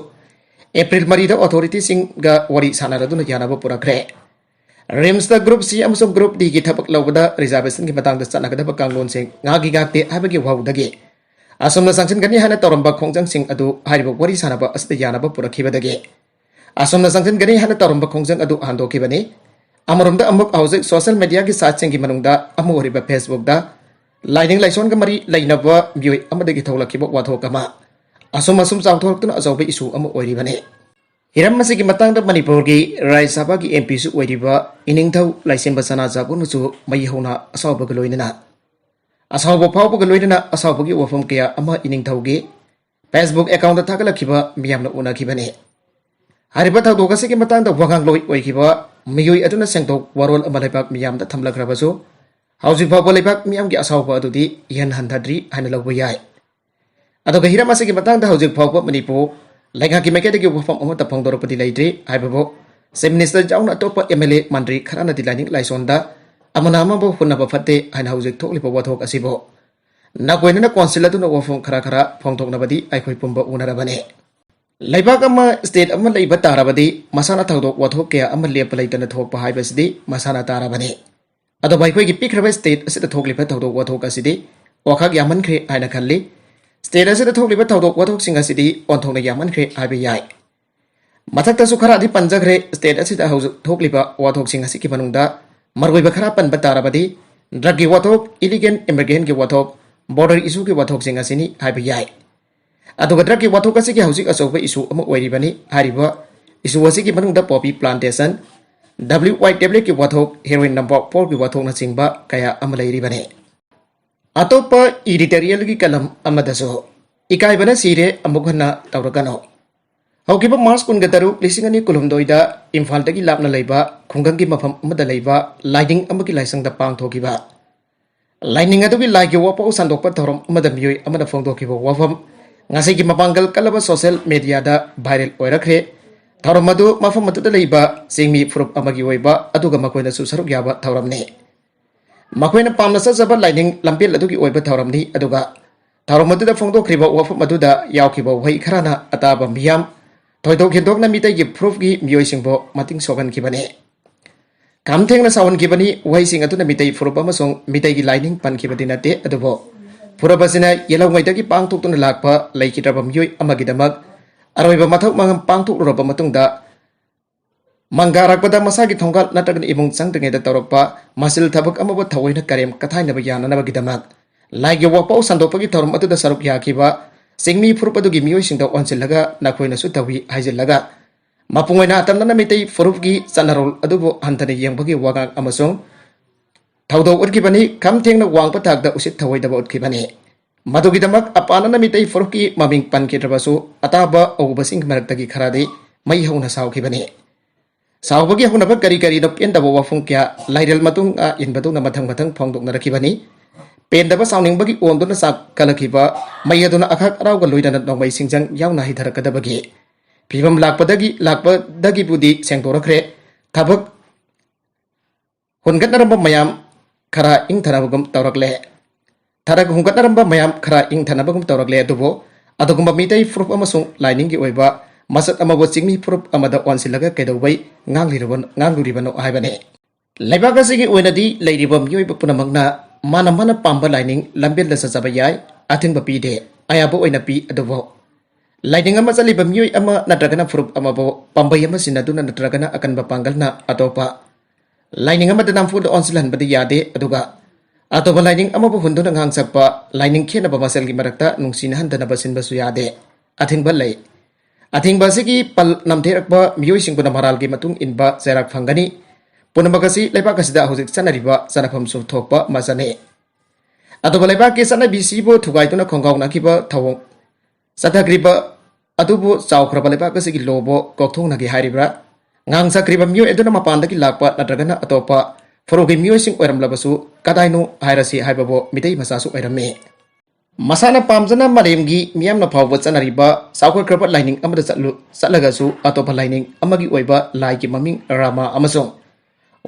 April ꯃꯔꯤꯗ authorityꯁꯤꯡꯒ ꯋꯥꯔꯤ ꯁꯥꯟꯅꯔꯗꯨꯅ ꯌꯥꯅꯕ ꯄꯨꯔꯛꯈ꯭ꯔꯦ꯫ RIMSꯇ group C ꯑꯃꯁꯨꯡ group Dꯒꯤ ꯊꯕꯛ ꯂꯧꯕꯗ reservationꯒꯤ ꯃꯇꯥꯡꯗ ꯆꯠꯅꯒꯗꯕ ꯀꯥꯡꯂꯣꯟꯁꯤꯡ ꯉꯥꯛꯀꯤ ꯉꯥꯛꯇꯦ ꯍꯥꯏꯕꯒꯤ ꯋꯥꯍꯧꯗꯒꯤ ꯑꯁꯨꯝꯅ ꯆꯪꯁꯤꯟꯒꯅꯤ ꯍꯥꯏꯅ ꯇꯧꯔꯝꯕ ꯈꯣꯡꯖꯪꯁꯤꯡ ꯑꯗꯨ ꯍꯥꯏꯔꯤꯕ ꯋꯥꯔꯤ ꯁꯥꯟꯅꯕ ꯑꯁꯤꯗ ꯌꯥꯅꯕ ꯄꯨꯔꯛꯈꯤꯕꯗꯒꯤ ꯑꯁꯨꯝꯅ ꯆꯪꯁꯤꯟꯒꯅꯤ ꯍꯥꯏꯅ ꯇꯧꯔꯝꯕ ꯈꯣꯡꯖꯪ ꯑꯗꯨ ꯍꯟꯗꯣꯛꯈꯤꯕꯅꯤ꯫ ꯑꯃꯔꯣꯝꯗ ꯑꯃꯨꯛ ꯍꯧꯖꯤꯛ social mediaꯒꯤ siteꯁꯤꯡꯒꯤ ꯃꯅꯨꯡꯗ ꯑꯃ ꯑꯣꯏꯔꯤꯕ Facebookꯇ ꯂꯥꯏꯅꯤꯡ ꯂꯥꯏꯁꯣꯟꯒ ꯃꯔꯤ ꯂꯩꯅꯕ ꯃꯤꯑꯣꯏ ꯑꯃꯗꯒꯤ ꯊꯣꯛꯂꯛꯈꯤꯕ ꯋꯥꯊꯣꯛ ꯑꯃ ꯑꯁꯨꯝ ꯑꯁꯨꯝ ꯆꯥꯎꯊꯣꯔꯛꯇꯨꯅ ꯑꯆꯧꯕ issue ꯑꯃ ꯑꯣꯏꯔꯤꯕꯅꯤ꯫ ꯍꯤꯔꯝ ꯑꯁꯤꯒꯤ ꯃꯇꯥꯡꯗ ꯃꯅꯤꯄꯨꯔꯒꯤ ꯔꯥꯖ꯭ꯌ ꯁꯚꯥꯒꯤ MPꯁꯨ ꯑꯣꯏꯔꯤꯕ ꯏꯅꯤꯡꯊꯧ ꯂꯥꯏꯁꯦꯝꯕ ꯁꯅꯥꯖꯥꯕꯨꯅꯁꯨ ꯃꯩ ꯍꯧꯅ ꯑꯁꯥꯎꯕꯒ ꯂꯣꯏꯅꯅ, ꯑꯁꯥꯎꯕ ꯐꯥꯎꯕꯒ ꯂꯣꯏꯅꯅ ꯑꯁꯥꯎꯕꯒꯤ ꯋꯥꯐꯝ ꯀꯌꯥ ꯑꯃ ꯏꯅꯤꯡꯊꯧꯒꯤ Facebook accountꯇ ꯊꯥꯒꯠꯂꯛꯈꯤꯕ ꯃꯤꯌꯥꯝꯅ ꯎꯅꯈꯤꯕꯅꯤ꯫ ꯍꯥꯏꯔꯤꯕ ꯊꯧꯗꯣꯛ ꯑꯁꯤꯒꯤ ꯃꯇꯥꯡꯗ ꯋꯥꯉꯥꯡꯂꯣꯏ ꯑꯣꯏꯈꯤꯕ ꯃꯤꯑꯣꯏ ꯑꯗꯨꯅ ꯁꯦꯡꯗꯣꯛ ꯋꯥꯔꯣꯜ ꯑꯃ ꯂꯩꯕꯥꯛ ꯃꯤꯌꯥꯝꯗ ꯊꯝꯂꯛꯈ꯭ꯔꯕꯁꯨ, ꯍꯧꯖꯤꯛ ꯐꯥꯎꯕ ꯂꯩꯕꯥꯛ ꯃꯤꯌꯥꯝꯒꯤ ꯑꯁꯥꯎꯕ ꯑꯗꯨꯗꯤ ꯏꯍꯟ ꯍꯟꯊꯗ꯭ꯔꯤ ꯍꯥꯏꯅ ꯂꯧꯕ ꯌꯥꯏ꯫ ꯑꯗꯨꯒ ꯍꯤꯔꯝ ꯑꯁꯤꯒꯤ ꯃꯇꯥꯡꯗ ꯍꯧꯖꯤꯛ ꯐꯥꯎꯕ ꯃꯅꯤꯄꯨꯔ ꯂꯩꯉꯥꯛꯀꯤ ꯃꯥꯏꯀꯩꯗꯒꯤ ꯋꯥꯐꯝ ꯑꯃꯠꯇ ꯐꯣꯡꯗꯣꯔꯛꯄꯗꯤ ꯂꯩꯇ꯭ꯔꯤ꯫ ꯍꯥꯏꯕꯕꯨ Chief Minister ꯌꯥꯎꯅ ꯑꯇꯣꯞꯄ M L A ꯃꯟꯇ꯭ꯔꯤ ꯈꯔꯅꯗꯤ ꯂꯥꯏꯅꯤꯡ ꯂꯥꯏꯁꯣꯟꯗ ꯑꯃꯅ ꯑꯃꯕꯨ ꯍꯨꯟꯅꯕ ꯐꯠꯇꯦ ꯍꯥꯏꯅ ꯍꯧꯖꯤꯛ ꯊꯣꯛꯂꯤꯕ ꯋꯥꯊꯣꯛ ꯑꯁꯤꯕꯨ ꯅꯥꯀꯣꯏꯅꯅ ꯀꯣꯟꯁꯤꯜꯂꯗꯨꯅ ꯋꯥꯐꯝ ꯈꯔ ꯈꯔ ꯐꯣꯡꯗꯣꯛꯅꯕꯗꯤ ꯑꯩꯈꯣꯏ ꯄꯨꯝꯕ ꯎꯅꯔꯕꯅꯤ꯫ ꯂꯩꯕꯥꯛ ꯑꯃ, state ꯑꯃ ꯂꯩꯕ ꯇꯥꯔꯕꯗꯤ ꯃꯁꯥꯅ ꯊꯧꯗꯣꯛ ꯋꯥꯊꯣꯛ ꯀꯌꯥ ꯑꯃ ꯂꯦꯞꯄ ꯂꯩꯇꯅ ꯊꯣꯛꯄ ꯍꯥꯏꯕꯁꯤꯗꯤ ꯃꯁꯥꯅ ꯇꯥꯔꯕꯅꯤ꯫ ꯑꯗꯨꯕꯨ ꯑꯩꯈꯣꯏꯒꯤ ꯄꯤꯛꯈ꯭ꯔꯕ state ꯑꯁꯤꯗ ꯊꯣꯛꯂꯤꯕ ꯊꯧꯗꯣꯛ ꯋꯥꯊꯣꯛ ꯑꯁꯤꯗꯤ ꯋꯥꯈꯛ ꯌꯥꯝꯃꯟꯈ꯭ꯔꯦ ꯍꯥꯏꯅ ꯈꯜꯂꯤ꯫ State ꯑꯁꯤꯗ ꯊꯣꯛꯂꯤꯕ ꯊꯧꯗꯣꯛ ꯋꯥꯊꯣꯛꯁꯤꯡ ꯑꯁꯤꯗꯤ ꯑꯣꯟꯊꯣꯛꯅ ꯌꯥꯝꯃꯟꯈ꯭ꯔꯦ ꯍꯥꯏꯕ ꯌꯥꯏ꯫ ꯃꯊꯛꯇꯁꯨ ꯈꯔꯗꯤ ꯄꯟꯖꯈ꯭ꯔꯦ꯫ State ꯑꯁꯤꯗ ꯍꯧꯖꯤꯛ ꯊꯣꯛꯂꯤꯕ ꯋꯥꯊꯣꯛꯁꯤꯡ ꯑꯁꯤꯒꯤ ꯃꯅꯨꯡꯗ ꯃꯔꯨꯑꯣꯏꯕ ꯈꯔ ꯄꯟꯕ ꯇꯥꯔꯕꯗꯤ, drugꯀꯤ ꯋꯥꯊꯣꯛ, illegal immigrantꯀꯤ ꯋꯥꯊꯣꯛ, border issueꯒꯤ ꯋꯥꯊꯣꯛꯁꯤꯡ ꯑꯁꯤꯅꯤ ꯍꯥꯏꯕ ꯌꯥꯏ꯫ ꯑꯗꯨꯒ drugꯀꯤ ꯋꯥꯊꯣꯛ ꯑꯁꯤꯒꯤ ꯍꯧꯖꯤꯛ ꯑꯆꯧꯕ issue ꯑꯃ ꯑꯣꯏꯔꯤꯕꯅꯤ꯫ ꯍꯥꯏꯔꯤꯕ issue ꯑꯁꯤꯒꯤ ꯃꯅꯨꯡꯗ poppy plantation, W Y tabletꯀꯤ ꯋꯥꯊꯣꯛ, heroin number fourꯒꯤ ꯋꯥꯊꯣꯛꯅꯆꯤꯡꯕ ꯀꯌꯥ ꯑꯃ ꯂꯩꯔꯤꯕꯅꯤ꯫ ꯑꯇꯣꯞꯄ editorialꯒꯤ column ꯑꯃꯗꯁꯨ, "ꯏꯀꯥꯏꯕꯅ ꯁꯤꯔꯦ, ꯑꯃꯨꯛ ꯍꯟꯅ ꯇꯧꯔꯛꯀꯅꯨ"꯫ ꯍꯧꯈꯤꯕ March ꯀꯨꯟꯒ ꯇꯔꯨꯛ, ꯂꯤꯁꯤꯡ ꯑꯅꯤ ꯀꯨꯟꯍꯨꯝꯗꯣꯏꯗ ꯏꯝꯐꯥꯜꯗꯒꯤ ꯂꯥꯞꯅ ꯂꯩꯕ ꯈꯨꯡꯒꯪꯒꯤ ꯃꯐꯝ ꯑꯃꯗ ꯂꯩꯕ ꯂꯥꯏꯅꯤꯡ ꯑꯃꯒꯤ ꯂꯥꯏꯁꯪꯗ ꯄꯥꯡꯊꯣꯛꯈꯤꯕ ꯂꯥꯏꯅꯤꯡ ꯑꯗꯨꯒꯤ ꯂꯥꯏꯒꯤ ꯋꯥꯄꯥꯎ ꯁꯟꯗꯣꯛꯄ ꯊꯧꯔꯝ ꯑꯃꯗ ꯃꯤꯑꯣꯏ ꯑꯃꯅ ꯐꯣꯡꯗꯣꯛꯈꯤꯕ ꯋꯥꯐꯝ ꯉꯁꯤꯒꯤ ꯃꯄꯥꯡꯒꯜ ꯀꯜꯂꯕ social mediaꯗ viral ꯑꯣꯏꯔꯛꯈ꯭ꯔꯦ꯫ ꯊꯧꯔꯝ ꯑꯗꯨ ꯃꯐꯝ ꯑꯗꯨꯗ ꯂꯩꯕ ꯆꯤꯡꯃꯤ ꯐꯨꯔꯨꯞ ꯑꯃꯒꯤ ꯑꯣꯏꯕ ꯑꯗꯨꯒ ꯃꯈꯣꯏꯅꯁꯨ ꯁꯔꯨꯛ ꯌꯥꯕ ꯊꯧꯔꯝꯅꯤ꯫ ꯃꯈꯣꯏꯅ ꯄꯥꯝꯅ ꯆꯠꯆꯕ ꯂꯥꯏꯅꯤꯡ ꯂꯝꯕꯦꯜ ꯑꯗꯨꯒꯤ ꯑꯣꯏꯕ ꯊꯧꯔꯝꯅꯤ꯫ ꯑꯗꯨꯒ ꯊꯧꯔꯝ ꯑꯗꯨꯗ ꯐꯣꯡꯗꯣꯛꯈ꯭ꯔꯤꯕ ꯋꯥꯐꯝ ꯑꯗꯨꯗ ꯌꯥꯎꯈꯤꯕ ꯋꯥꯍꯩ ꯈꯔꯅ ꯑꯇꯥꯕ ꯃꯤꯌꯥꯝ, ꯊꯣꯏꯗꯣꯛ ꯍꯦꯟꯗꯣꯛꯅ ꯃꯤꯇꯩꯒꯤ ꯐꯨꯔꯨꯞꯀꯤ ꯃꯤꯑꯣꯏꯁꯤꯡꯕꯨ ꯃꯇꯤꯡ ꯁꯣꯛꯍꯟꯈꯤꯕꯅꯤ꯫ ꯈꯝ ꯊꯦꯡꯅ ꯁꯥꯎꯍꯟꯈꯤꯕꯅꯤ꯫ ꯋꯥꯍꯩꯁꯤꯡ ꯑꯗꯨꯅ ꯃꯤꯇꯩ ꯐꯨꯔꯨꯞ ꯑꯃꯁꯨꯡ ꯃꯤꯇꯩꯒꯤ ꯂꯥꯏꯅꯤꯡ ꯄꯟꯈꯤꯕꯗꯤ ꯅꯠꯇꯦ, ꯑꯗꯨꯕꯨ ꯐꯨꯔꯨꯞ ꯑꯁꯤꯅ ꯌꯦꯜꯍꯧꯉꯩꯗꯒꯤ ꯄꯥꯡꯊꯣꯛꯇꯨꯅ ꯂꯥꯛꯄ ꯂꯩꯈꯤꯗ꯭ꯔꯕ ꯃꯤꯑꯣꯏ ꯑꯃꯒꯤꯗꯃꯛ ꯑꯔꯣꯏꯕ ꯃꯊꯧ ꯃꯉꯝ ꯄꯥꯡꯊꯣꯛꯂꯨꯔꯕ ꯃꯇꯨꯡꯗ, ꯃꯪꯒꯥꯔꯛꯄꯗ ꯃꯁꯥꯒꯤ ꯊꯣꯡꯒꯥꯜ ꯅꯠꯇ꯭ꯔꯒꯅ ꯏꯃꯨꯡ ꯆꯪꯗ꯭ꯔꯤꯉꯩꯗ ꯇꯧꯔꯛꯄ ꯃꯁꯤꯜ ꯊꯕꯛ ꯑꯃꯕꯨ ꯊꯑꯣꯏꯅ ꯀꯔꯦꯝ ꯀꯊꯥꯏꯅꯕ ꯌꯥꯅꯅꯕꯒꯤꯗꯃꯛ ꯂꯥꯏꯒꯤ ꯋꯥꯄꯥꯎ ꯁꯟꯗꯣꯛꯄꯒꯤ ꯊꯧꯔꯝ ꯑꯗꯨꯗ ꯁꯔꯨꯛ ꯌꯥꯈꯤꯕ ꯆꯤꯡꯃꯤ ꯐꯨꯔꯨꯞ ꯑꯗꯨꯒꯤ ꯃꯤꯑꯣꯏꯁꯤꯡꯗ ꯑꯣꯟꯁꯤꯜꯂꯒ ꯅꯈꯣꯏꯅꯁꯨ ꯇꯧꯏ ꯍꯥꯏꯖꯤꯜꯂꯒ, ꯃꯄꯨꯡ ꯑꯣꯏꯅ ꯑꯇꯝꯅꯅ ꯃꯤꯇꯩ ꯐꯨꯔꯨꯞꯀꯤ ꯆꯠꯅꯔꯣꯜ ꯑꯗꯨꯕꯨ ꯍꯟꯊꯅ ꯌꯦꯡꯕꯒꯤ ꯋꯥꯉꯥꯡ ꯑꯃꯁꯨꯡ ꯊꯧꯗꯣꯛ ꯎꯠꯈꯤꯕꯅꯤ꯫ ꯈꯝ ꯊꯦꯡꯅ ꯋꯥꯡꯕ ꯊꯥꯛꯇ ꯎꯁꯤꯠ ꯊꯧꯑꯣꯏꯗꯕ ꯎꯠꯈꯤꯕꯅꯤ꯫ ꯃꯗꯨꯒꯤꯗꯃꯛ ꯑꯄꯥꯅꯅ ꯃꯤꯇꯩ ꯐꯨꯔꯨꯞꯀꯤ ꯃꯃꯤꯡ ꯄꯟꯈꯤꯗ꯭ꯔꯕꯁꯨ, ꯑꯇꯥꯕ ꯑꯎꯕꯁꯤꯡꯒꯤ ꯃꯔꯛꯇꯒꯤ ꯈꯔꯗꯤ ꯃꯩ ꯍꯧꯅ ꯁꯥꯎꯈꯤꯕꯅꯤ꯫ ꯁꯥꯎꯕꯒꯤ ꯍꯧꯅꯕ ꯀꯔꯤ ꯀꯔꯤꯅꯣ ꯄꯦꯟꯗꯕ ꯋꯥꯐꯝ ꯀꯌꯥ ꯂꯥꯏꯔꯦꯜ ꯃꯇꯨꯡ ꯏꯟꯕꯗꯧꯅ ꯃꯊꯪ ꯃꯊꯪ ꯐꯣꯡꯗꯣꯛꯅꯔꯛꯈꯤꯕꯅꯤ꯫ ꯄꯦꯟꯗꯕ ꯁꯥꯎꯅꯤꯡꯕꯒꯤ ꯑꯣꯟꯗꯨꯅ ꯆꯥꯛꯈꯠꯂꯛꯈꯤꯕ ꯃꯩ ꯑꯗꯨꯅ ꯑꯈꯥꯛ ꯑꯔꯥꯎꯒ ꯂꯣꯏꯅꯅ ꯅꯣꯡꯃꯩ ꯁꯤꯡꯖꯪ ꯌꯥꯎꯅ ꯍꯩꯊꯔꯛꯀꯗꯕꯒꯤ ꯐꯤꯕꯝ ꯂꯥꯛꯄꯗꯒꯤ, ꯂꯥꯛꯄꯗꯒꯤꯕꯨꯗꯤ ꯁꯦꯡꯗꯣꯔꯛꯈ꯭ꯔꯦ꯫ ꯊꯕꯛ ꯍꯨꯟꯒꯠꯅꯔꯝꯕ ꯃꯌꯥꯝ ꯈꯔ ꯏꯪꯊꯅꯕꯒꯨꯝ ꯇꯧꯔꯛꯂꯦ꯫ ꯊꯔꯛ ꯍꯨꯟꯒꯠꯅꯔꯝꯕ ꯃꯌꯥꯝ ꯈꯔ ꯏꯪꯊꯅꯕꯒꯨꯝ ꯇꯧꯔꯛꯂꯦ, ꯑꯗꯨꯕꯨ ꯑꯗꯨꯒꯨꯝꯕ ꯃꯤꯇꯩ ꯐꯨꯔꯨꯞ ꯑꯃꯁꯨꯡ ꯂꯥꯏꯅꯤꯡꯒꯤ ꯑꯣꯏꯕ ꯃꯁꯛ ꯑꯃꯕꯨ ꯆꯤꯡꯃꯤ ꯐꯨꯔꯨꯞ ꯑꯃꯗ ꯑꯣꯟꯁꯤꯜꯂꯒ ꯀꯩꯗꯧꯕꯩ ꯉꯥꯡꯂꯤꯔꯕ-, ꯉꯥꯡꯂꯨꯔꯤꯕꯅꯣ ꯍꯥꯏꯕꯅꯤ꯫ ꯂꯩꯕꯥꯛ ꯑꯁꯤꯒꯤ ꯑꯣꯏꯅꯗꯤ ꯂꯩꯔꯤꯕ ꯃꯤꯑꯣꯏꯕ ꯄꯨꯝꯅꯃꯛꯅ ꯃꯥꯅ ꯃꯥꯅ ꯄꯥꯝꯕ ꯂꯥꯏꯅꯤꯡ ꯂꯝꯕꯦꯜꯗ ꯆꯠꯆꯕ ꯌꯥꯏ, ꯑꯊꯤꯡꯕ ꯄꯤꯗꯦ, ꯑꯌꯥꯕ ꯑꯣꯏꯅ ꯄꯤ꯫ ꯑꯗꯨꯕꯨ ꯂꯥꯏꯅꯤꯡ ꯑꯃ ꯆꯠꯂꯤꯕ ꯃꯤꯑꯣꯏ ꯑꯃ ꯅꯠꯇ꯭ꯔꯒꯅ ꯐꯨꯔꯨꯞ ꯑꯃꯕꯨ ꯄꯥꯝꯕꯩ ꯑꯃ ꯁꯤꯟꯅꯗꯨꯅ ꯅꯠꯇ꯭ꯔꯒꯅ ꯑꯀꯟꯕ ꯄꯥꯡꯒꯜꯅ ꯑꯇꯣꯞꯄ ꯂꯥꯏꯅꯤꯡ ꯑꯃꯗ ꯅꯝꯐꯨꯗ ꯑꯣꯟꯁꯤꯜꯍꯟꯕꯗꯤ ꯌꯥꯗꯦ, ꯑꯗꯨꯒ ꯑꯇꯣꯞꯄ ꯂꯥꯏꯅꯤꯡ ꯑꯃꯕꯨ ꯍꯨꯟꯗꯨꯅ ꯉꯥꯡ ꯁꯛꯄ, ꯂꯥꯏꯅꯤꯡ ꯈꯦꯠꯅꯕ ꯃꯁꯦꯜꯒꯤ ꯃꯔꯛꯇ ꯅꯨꯡꯁꯤꯅꯍꯟꯗꯅꯕ ꯁꯤꯟꯕꯁꯨ ꯌꯥꯗꯦ꯫ ꯑꯊꯤꯡꯕ ꯂꯩ꯫ ꯑꯊꯤꯡꯕ ꯑꯁꯤꯒꯤ ꯄꯜ ꯅꯝꯊꯦꯔꯛꯄ ꯃꯤꯑꯣꯏꯁꯤꯡꯕꯨꯅ ꯃꯔꯥꯜꯒꯤ ꯃꯇꯨꯡ ꯏꯟꯕ ꯆꯩꯔꯥꯛ ꯐꯪꯒꯅꯤ꯫ ꯄꯨꯝꯅꯃꯛ ꯑꯁꯤ ꯂꯩꯕꯥꯛ ꯑꯁꯤꯗ ꯍꯧꯖꯤꯛ ꯆꯠꯅꯔꯤꯕ ꯆꯠꯅꯐꯝꯁꯨ ꯊꯣꯛꯄ ꯃꯆꯠꯅꯤ꯫ ꯑꯗꯨꯒ ꯂꯩꯕꯥꯛꯀꯤ ꯆꯠꯅꯕꯤꯁꯤꯕꯨ ꯊꯨꯒꯥꯏꯗꯨꯅ ꯈꯣꯡꯒꯥꯎꯅꯈꯤꯕ ꯊꯧꯑꯣꯡ ꯆꯠꯊꯈ꯭ꯔꯤꯕ ꯑꯗꯨꯕꯨ ꯆꯥꯎꯈ꯭ꯔꯕ ꯂꯩꯕꯥꯛ ꯑꯁꯤꯒꯤ ꯂꯣꯕꯨ ꯀꯣꯛꯊꯣꯡꯅꯒꯦ ꯍꯥꯏꯔꯤꯕ꯭ꯔꯥ? ꯉꯥꯡ ꯁꯛꯈ꯭ꯔꯤꯕ ꯃꯤꯑꯣꯏ ꯑꯗꯨꯅ ꯃꯄꯥꯟꯗꯒꯤ ꯂꯥꯛꯄ ꯅꯠꯇ꯭ꯔꯒꯅ ꯑꯇꯣꯞꯄ ꯐꯨꯔꯨꯞꯀꯤ ꯃꯤꯑꯣꯏꯁꯤꯡ ꯑꯣꯏꯔꯝꯂꯕꯁꯨ ꯀꯗꯥꯏꯅꯣ ꯍꯥꯏꯔꯁꯤ ꯍꯥꯏꯕꯕꯨ ꯃꯤꯇꯩ ꯃꯆꯥꯁꯨ ꯑꯣꯏꯔꯝꯃꯤ꯫ ꯃꯁꯥꯅ ꯄꯥꯝꯖꯅ ꯃꯥꯂꯦꯝꯒꯤ ꯃꯤꯌꯥꯝꯅ ꯐꯥꯎꯕ ꯆꯠꯅꯔꯤꯕ ꯆꯥꯎꯈꯠꯈ꯭ꯔꯕ ꯂꯥꯏꯅꯤꯡ ꯑꯃꯗ ꯆꯠꯂꯨ-, ꯆꯠꯂꯒꯁꯨ ꯑꯇꯣꯞꯄ ꯂꯥꯏꯅꯤꯡ ꯑꯃꯒꯤ ꯑꯣꯏꯕ ꯂꯥꯏꯒꯤ ꯃꯃꯤꯡ ꯔꯥꯃꯥ ꯑꯃꯁꯨꯡ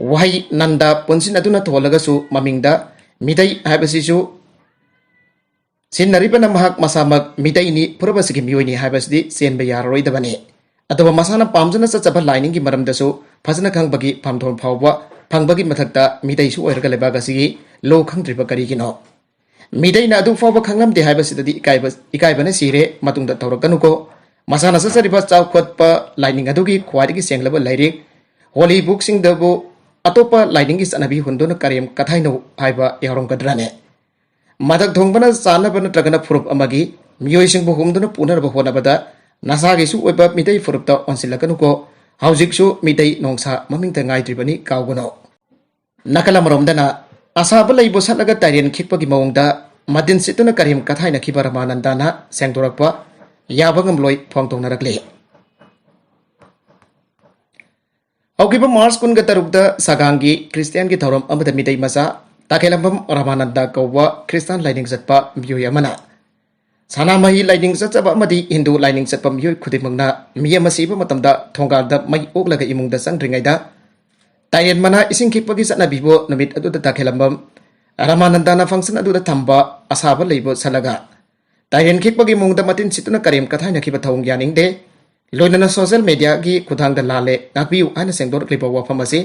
ꯋꯥꯍꯩ ꯅꯟꯗ ꯄꯨꯟꯁꯤꯟꯅꯗꯨꯅ ꯊꯣꯜꯂꯒꯁꯨ ꯃꯃꯤꯡꯗ ꯃꯤꯇꯩ ꯍꯥꯏꯕꯁꯤꯁꯨ ꯁꯤꯖꯤꯟꯅꯔꯤꯕꯅ ꯃꯍꯥꯛ ꯃꯁꯥꯃꯛ ꯃꯤꯇꯩꯅꯤ, ꯐꯨꯔꯨꯞ ꯑꯁꯤꯒꯤ ꯃꯤꯑꯣꯏꯅꯤ ꯍꯥꯏꯕꯁꯤꯗꯤ ꯆꯦꯟꯕ ꯌꯥꯔꯔꯣꯏꯗꯕꯅꯤ꯫ ꯑꯗꯨꯒ ꯃꯁꯥꯅ ꯄꯥꯝꯖꯅ ꯆꯠꯆꯕ ꯂꯥꯏꯅꯤꯡꯒꯤ ꯃꯔꯝꯗꯁꯨ ꯐꯖꯅ ꯈꯪꯕꯒꯤ ꯐꯝꯊꯣꯟ ꯐꯥꯎꯕ ꯐꯪꯕꯒꯤ ꯃꯊꯛꯇ ꯃꯤꯇꯩꯁꯨ ꯑꯣꯏꯔꯒ ꯂꯩꯕꯥꯛ ꯑꯁꯤꯒꯤ ꯂꯣ ꯈꯪꯗ꯭ꯔꯤꯕ ꯀꯔꯤꯒꯤꯅꯣ? ꯃꯤꯇꯩꯅ ꯑꯗꯨ ꯐꯥꯎꯕ ꯈꯪꯂꯝꯗꯦ ꯍꯥꯏꯕꯁꯤꯗꯗꯤ ꯏꯀꯥꯏꯕ, ꯏꯀꯥꯏꯕꯅ ꯁꯤꯔꯦ꯫ ꯃꯇꯨꯡꯗ ꯇꯧꯔꯛꯀꯅꯨꯀꯣ꯫ ꯃꯁꯥꯅ ꯆꯠꯆꯔꯤꯕ ꯆꯥꯎꯈꯠꯄ ꯂꯥꯏꯅꯤꯡ ꯑꯗꯨꯒꯤ ꯈ꯭ꯋꯥꯏꯗꯒꯤ ꯁꯦꯡꯂꯕ ꯂꯥꯏꯔꯤꯛ ꯍꯣꯂꯤ ꯕꯨꯛꯁꯤꯡꯗꯕꯨ ꯑꯇꯣꯞꯄ ꯂꯥꯏꯅꯤꯡꯒꯤ ꯆꯠꯅꯕꯤ ꯍꯨꯟꯗꯨꯅ ꯀꯔꯦꯝ ꯀꯊꯥꯏꯅꯧ ꯍꯥꯏꯕ ꯌꯥꯎꯔꯝꯒꯗ꯭ꯔꯅꯦ? ꯃꯊꯛ ꯊꯣꯡꯕꯅ ꯆꯥꯅꯕ ꯅꯠꯇ꯭ꯔꯒꯅ ꯐꯨꯔꯨꯞ ꯑꯃꯒꯤ ꯃꯤꯑꯣꯏꯁꯤꯡꯕꯨ ꯍꯨꯝꯗꯨꯅ ꯄꯨꯅꯅꯕ ꯍꯣꯠꯅꯕꯗ ꯅꯁꯥꯒꯤꯁꯨ ꯑꯣꯏꯕ ꯃꯤꯇꯩ ꯐꯨꯔꯨꯞꯇ ꯑꯣꯟꯁꯤꯜꯂꯛꯀꯅꯨꯀꯣ꯫ ꯍꯧꯖꯤꯛꯁꯨ ꯃꯤꯇꯩ ꯅꯣꯡꯁꯥ ꯃꯃꯤꯡꯇ ꯉꯥꯏꯗ꯭ꯔꯤꯕꯅꯤ, ꯀꯥꯎꯒꯅꯨ꯫ ꯅꯥꯀꯜ ꯑꯃꯔꯣꯝꯗꯅ ꯑꯁꯥꯕ ꯂꯩꯕꯨ ꯁꯠꯂꯒ ꯇꯥꯏꯔꯦꯟ ꯈꯤꯛꯄꯒꯤ ꯃꯑꯣꯡꯗ ꯃꯗꯤꯟ ꯁꯤꯠꯇꯨꯅ ꯀꯔꯦꯝ ꯀꯊꯥꯏꯅꯈꯤꯕ ꯔꯃꯥꯅꯟꯗꯅ ꯁꯦꯡꯗꯣꯔꯛꯄ ꯌꯥꯕ ꯉꯝꯂꯣꯏ ꯐꯣꯡꯗꯣꯛꯅꯔꯛꯂꯤ꯫ ꯍꯧꯈꯤꯕ ꯃꯥꯔꯆ ꯀꯨꯟꯒ ꯇꯔꯨꯛꯇ ꯁꯒꯥꯡꯒꯤ ꯈ꯭ꯔꯤꯁꯇꯤꯌꯥꯟꯒꯤ ꯊꯧꯔꯝ ꯑꯃꯗ ꯃꯤꯇꯩ ꯃꯆꯥ ꯇꯥꯈꯦꯂꯝꯕꯝ ꯔꯥꯃꯥꯅꯟꯗ ꯀꯧꯕ ꯈ꯭ꯔꯤꯁꯇꯥꯟ ꯂꯥꯏꯅꯤꯡ ꯆꯠꯄ ꯃꯤꯑꯣꯏ ꯑꯃꯅ꯫ ꯁꯅꯥꯃꯍꯤ ꯂꯥꯏꯅꯤꯡ ꯆꯠꯆꯕ ꯑꯃꯗꯤ ꯍꯤꯟꯗꯨ ꯂꯥꯏꯅꯤꯡ ꯆꯠꯄ ꯃꯤꯑꯣꯏ ꯈꯨꯗꯤꯡꯃꯛꯅ ꯃꯤ ꯑꯃ ꯁꯤꯕ ꯃꯇꯝꯗ ꯊꯣꯡꯒꯥꯜꯗ ꯃꯩ ꯑꯣꯛꯂꯒ ꯏꯃꯨꯡꯗ ꯆꯪꯗ꯭ꯔꯤꯉꯩꯗ ꯇꯥꯏꯔꯦꯟ ꯃꯅꯥ ꯏꯁꯤꯡ ꯈꯤꯛꯄꯒꯤ ꯆꯠꯅꯕꯤꯕꯨ ꯅꯨꯃꯤꯠ ꯑꯗꯨꯗ ꯇꯥꯈꯦꯂꯝꯕꯝ ꯔꯥꯃꯥꯅꯟꯗꯅ ꯐꯪꯁꯟ ꯑꯗꯨꯗ ꯊꯝꯕ ꯑꯁꯥꯕ ꯂꯩꯕꯨ ꯁꯠꯂꯒ ꯇꯥꯏꯔꯦꯟ ꯈꯤꯛꯄꯒꯤ ꯃꯑꯣꯡꯗ ꯃꯇꯤꯟ ꯁꯤꯠꯇꯨꯅ ꯀꯔꯦꯝ ꯀꯊꯥꯏꯅꯈꯤꯕ ꯊꯧꯑꯣꯡ ꯌꯥꯅꯤꯡꯗꯦ꯫ ꯂꯣꯏꯅꯅ ꯁꯣꯁꯤꯌꯦꯜ ꯃꯦꯗꯤꯌꯥꯒꯤ ꯈꯨꯠꯊꯥꯡꯗ ꯂꯥꯜꯂꯦ, ꯉꯥꯛꯄꯤꯌꯨ ꯍꯥꯏꯅ ꯁꯦꯡꯗꯣꯔꯛꯂꯤꯕ ꯋꯥꯐꯝ ꯑꯁꯤ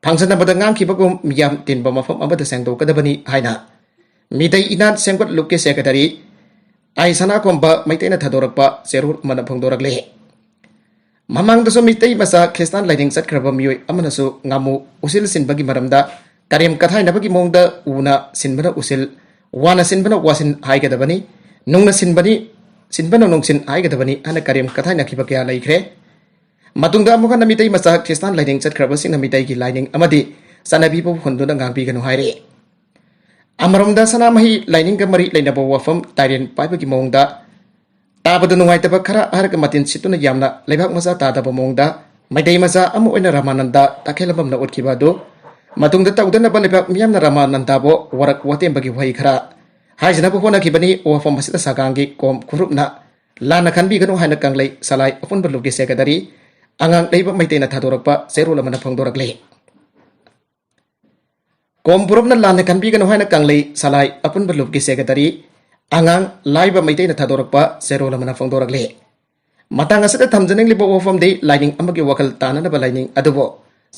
ꯐꯪꯁꯟ ꯑꯃꯗ ꯉꯥꯡꯈꯤꯕꯒꯨꯝ ꯃꯤꯌꯥꯝ ꯇꯤꯟꯕ ꯃꯐꯝ ꯑꯃꯗ ꯁꯦꯡꯗꯣꯛꯀꯗꯕꯅꯤ ꯍꯥꯏꯅ ꯃꯤꯇꯩ ꯏꯅꯥꯠ ꯁꯦꯝꯒꯠꯂꯨꯞꯀꯤ ꯁꯦꯀ꯭ꯔꯦꯇꯔꯤ ꯑꯥꯏ ꯁꯅꯥꯈꯣꯝꯕ ꯃꯩꯇꯩꯅ ꯊꯥꯗꯣꯔꯛꯄ ꯆꯦꯔꯣꯜ ꯑꯃꯅ ꯐꯣꯡꯗꯣꯔꯛꯂꯤ꯫ ꯃꯃꯥꯡꯗꯁꯨ ꯃꯤꯇꯩ ꯃꯆꯥ ꯈ꯭ꯔꯤꯁꯇꯥꯟ ꯂꯥꯏꯅꯤꯡ ꯆꯠꯈ꯭ꯔꯕ ꯃꯤꯑꯣꯏ ꯑꯃꯅꯁꯨ ꯉꯥꯃꯨ ꯎꯁꯤꯜ ꯁꯤꯟꯕꯒꯤ ꯃꯔꯝꯗ ꯀꯔꯦꯝ ꯀꯊꯥꯏꯅꯕꯒꯤ ꯃꯑꯣꯡꯗ ꯎꯅ ꯁꯤꯟꯕꯅ ꯎꯁꯤꯜ, ꯋꯥꯅ ꯁꯤꯟꯕꯅ ꯋꯥꯁꯤꯟ ꯍꯥꯏꯒꯗꯕꯅꯤ, ꯅꯨꯡꯅ ꯁꯤꯟꯕꯅꯤ, ꯁꯤꯟꯕꯅ ꯅꯨꯡꯁꯤꯟ ꯍꯥꯏꯒꯗꯕꯅꯤ ꯍꯥꯏꯅ ꯀꯔꯦꯝ ꯀꯊꯥꯏꯅꯈꯤꯕ ꯀꯌꯥ ꯂꯩꯈ꯭ꯔꯦ꯫ ꯃꯇꯨꯡꯗ ꯑꯃꯨꯛ ꯍꯟꯅ ꯃꯤꯇꯩ ꯃꯆꯥ ꯈ꯭ꯔꯤꯁꯇꯥꯟ ꯂꯥꯏꯅꯤꯡ ꯆꯠꯈ꯭ꯔꯕꯁꯤꯡꯅ ꯃꯤꯇꯩꯒꯤ ꯂꯥꯏꯅꯤꯡ ꯑꯃꯗꯤ ꯆꯠꯅꯕꯤꯕꯨ ꯍꯨꯟꯗꯨꯅ ꯉꯥꯡꯕꯤꯒꯅꯨ ꯍꯥꯏꯔꯤ꯫ ꯑꯃꯔꯣꯝꯗ ꯁꯅꯥꯃꯍꯤ ꯂꯥꯏꯅꯤꯡꯒ ꯃꯔꯤ ꯂꯩꯅꯕ ꯋꯥꯐꯝ ꯇꯥꯏꯔꯦꯟ ꯄꯥꯏꯕꯒꯤ ꯃꯑꯣꯡꯗ ꯇꯥꯕꯗ ꯅꯨꯡꯉꯥꯏꯇꯕ ꯈꯔ ꯍꯥꯏꯔꯒ ꯃꯇꯤꯟ ꯁꯤꯠꯇꯨꯅ ꯌꯥꯝꯅ ꯂꯩꯕꯥꯛ ꯃꯆꯥ ꯇꯥꯗꯕ ꯃꯑꯣꯡꯗ ꯃꯩꯇꯩ ꯃꯆꯥ ꯑꯃ ꯑꯣꯏꯅ ꯔꯥꯃꯥꯅꯟꯗ ꯇꯥꯈꯦꯂꯝꯕꯝꯅ ꯎꯠꯈꯤꯕ ꯑꯗꯨ ꯃꯇꯨꯡꯗ ꯇꯧꯗꯅꯕ ꯂꯩꯕꯥꯛ ꯃꯤꯌꯥꯝꯅ ꯔꯥꯃꯥꯅꯟꯗꯕꯨ ꯋꯥꯔꯛ ꯋꯥꯇꯦꯝꯕꯒꯤ ꯋꯥꯍꯩ ꯈꯔ ꯍꯥꯏꯖꯅꯕ ꯍꯣꯠꯅꯈꯤꯕꯅꯤ꯫ ꯋꯥꯐꯝ ꯑꯁꯤꯗ ꯁꯥꯒꯥꯡꯒꯤ ꯀꯣꯝ ꯐꯨꯔꯨꯞꯅ ꯂꯥꯟꯅ ꯈꯟꯕꯤꯒꯅꯨ ꯍꯥꯏꯅ ꯀꯪꯂꯩ ꯁꯂꯥꯏ ꯑꯄꯨꯟꯕ ꯂꯨꯞꯀꯤ ꯁꯦꯀ꯭ꯔꯦꯇꯔꯤ ꯑꯉꯥꯡ ꯂꯩꯕ ꯃꯩꯇꯩꯅ ꯊꯥꯗꯣꯔꯛꯄ ꯆꯦꯔꯣꯜ ꯑꯃꯅ ꯐꯣꯡꯗꯣꯔꯛꯂꯤ꯫ ꯀꯣꯝ ꯐꯨꯔꯨꯞꯅ ꯂꯥꯟꯅ ꯈꯟꯕꯤꯒꯅꯨ ꯍꯥꯏꯅ ꯀꯪꯂꯩ ꯁꯂꯥꯏ ꯑꯄꯨꯟꯕ ꯂꯨꯞꯀꯤ ꯁꯦꯀ꯭ꯔꯦꯇꯔꯤ ꯑꯉꯥꯡ ꯂꯥꯏꯕ ꯃꯩꯇꯩꯅ ꯊꯥꯗꯣꯔꯛꯄ ꯆꯦꯔꯣꯜ ꯑꯃꯅ ꯐꯣꯡꯗꯣꯔꯛꯂꯤ꯫ ꯃꯇꯥꯡ ꯑꯁꯤꯗ ꯊꯝꯖꯅꯤꯡꯂꯤꯕ ꯋꯥꯐꯝꯗꯤ ꯂꯥꯏꯅꯤꯡ ꯑꯃꯒꯤ ꯋꯥꯈꯜ ꯇꯥꯅꯅꯕ ꯂꯥꯏꯅꯤꯡ ꯑꯗꯨꯕꯨ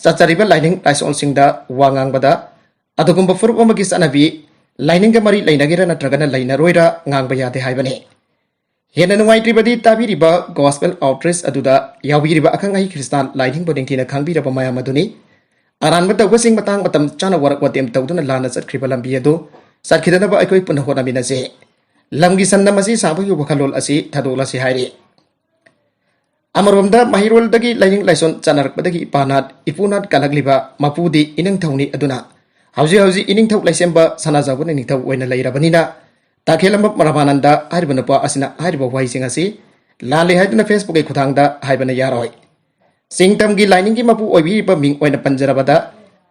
ꯆꯠꯆꯔꯤꯕ ꯂꯥꯏꯅꯤꯡ ꯂꯥꯏꯁꯣꯟꯁꯤꯡꯗ ꯋꯥ ꯉꯥꯡꯕꯗ ꯑꯗꯨꯒꯨꯝꯕ ꯐꯨꯔꯨꯞ ꯑꯃꯒꯤ ꯆꯠꯅꯕꯤ ꯂꯥꯏꯅꯤꯡꯒ ꯃꯔꯤ ꯂꯩꯅꯒꯦꯔꯥ ꯅꯠꯇ꯭ꯔꯒꯅ ꯂꯩꯅꯔꯣꯏꯔꯥ ꯉꯥꯡꯕ ꯌꯥꯗꯦ ꯍꯥꯏꯕꯅꯤ꯫ ꯍꯦꯟꯅ ꯅꯨꯡꯉꯥꯏꯇ꯭ꯔꯤꯕꯗꯤ ꯇꯥꯕꯤꯔꯤꯕ ꯒꯣꯁꯄꯦꯜ ꯑꯥꯎꯠꯔꯤꯆ ꯑꯗꯨꯗ ꯌꯥꯎꯕꯤꯔꯤꯕ ꯑꯈꯪ ꯑꯍꯩ ꯈ꯭ꯔꯤꯁꯇꯥꯟ ꯂꯥꯏꯅꯤꯡꯕꯨ ꯅꯤꯡꯊꯤꯅ ꯈꯪꯕꯤꯔꯕ ꯃꯌꯥꯝ ꯑꯗꯨꯅꯤ꯫ ꯑꯔꯥꯟꯕ ꯇꯧꯕꯁꯤꯡ ꯃꯇꯥꯡ ꯃꯇꯝ ꯆꯥꯅ ꯋꯥꯔꯛ ꯋꯥꯇꯦꯝ ꯇꯧꯗꯨꯅ ꯂꯥꯟꯅ ꯆꯠꯈ꯭ꯔꯤꯕ ꯂꯝꯕꯤ ꯑꯗꯨ ꯆꯠꯈꯤꯗꯅꯕ ꯑꯩꯈꯣꯏ ꯄꯨꯟꯅ ꯍꯣꯠꯅꯃꯤꯟꯅꯁꯤ꯫ ꯂꯝꯒꯤ ꯁꯟꯅ ꯃꯁꯤ ꯁꯥꯕꯒꯤ ꯋꯥꯈꯜꯂꯣꯟ ꯑꯁꯤ ꯊꯥꯗꯣꯛꯂꯁꯤ ꯍꯥꯏꯔꯤ꯫ ꯑꯃꯔꯣꯝꯗ ꯃꯍꯩꯔꯣꯜꯗꯒꯤ ꯂꯥꯏꯅꯤꯡ ꯂꯥꯏꯁꯣꯟ ꯆꯠꯅꯔꯛꯄꯗꯒꯤ ꯏꯄꯥꯅꯥꯠ ꯏꯄꯨꯅꯥꯠ ꯀꯜꯂꯛꯂꯤꯕ ꯃꯄꯨꯗꯤ ꯏꯅꯤꯡꯊꯧꯅꯤ꯫ ꯑꯗꯨꯅ ꯍꯧꯖꯤꯛ ꯍꯧꯖꯤꯛ ꯏꯅꯤꯡꯊꯧ ꯂꯩꯁꯦꯝꯕ ꯁꯅꯥꯖꯥꯎꯕꯅ ꯅꯤꯡꯊꯧ ꯑꯣꯏꯅ ꯂꯩꯔꯕꯅꯤꯅ ꯇꯥꯈꯦꯂꯝꯕꯝ ꯔꯥꯃꯥꯅꯟꯗ ꯍꯥꯏꯔꯤꯕ ꯅꯨꯄꯥ ꯑꯁꯤꯅ ꯍꯥꯏꯔꯤꯕ ꯋꯥꯍꯩꯁꯤꯡ ꯑꯁꯤ ꯂꯥꯜꯂꯦ ꯍꯥꯏꯗꯨꯅ ꯐꯦꯁꯕꯨꯛꯀꯤ ꯈꯨꯠꯊꯥꯡꯗ ꯍꯥꯏꯕꯅ ꯌꯥꯔꯣꯏ꯫ ꯆꯤꯡꯇꯝꯒꯤ ꯂꯥꯏꯅꯤꯡꯒꯤ ꯃꯄꯨ ꯑꯣꯏꯕꯤꯔꯤꯕ ꯃꯤꯡ ꯑꯣꯏꯅ ꯄꯟꯖꯔꯕꯗ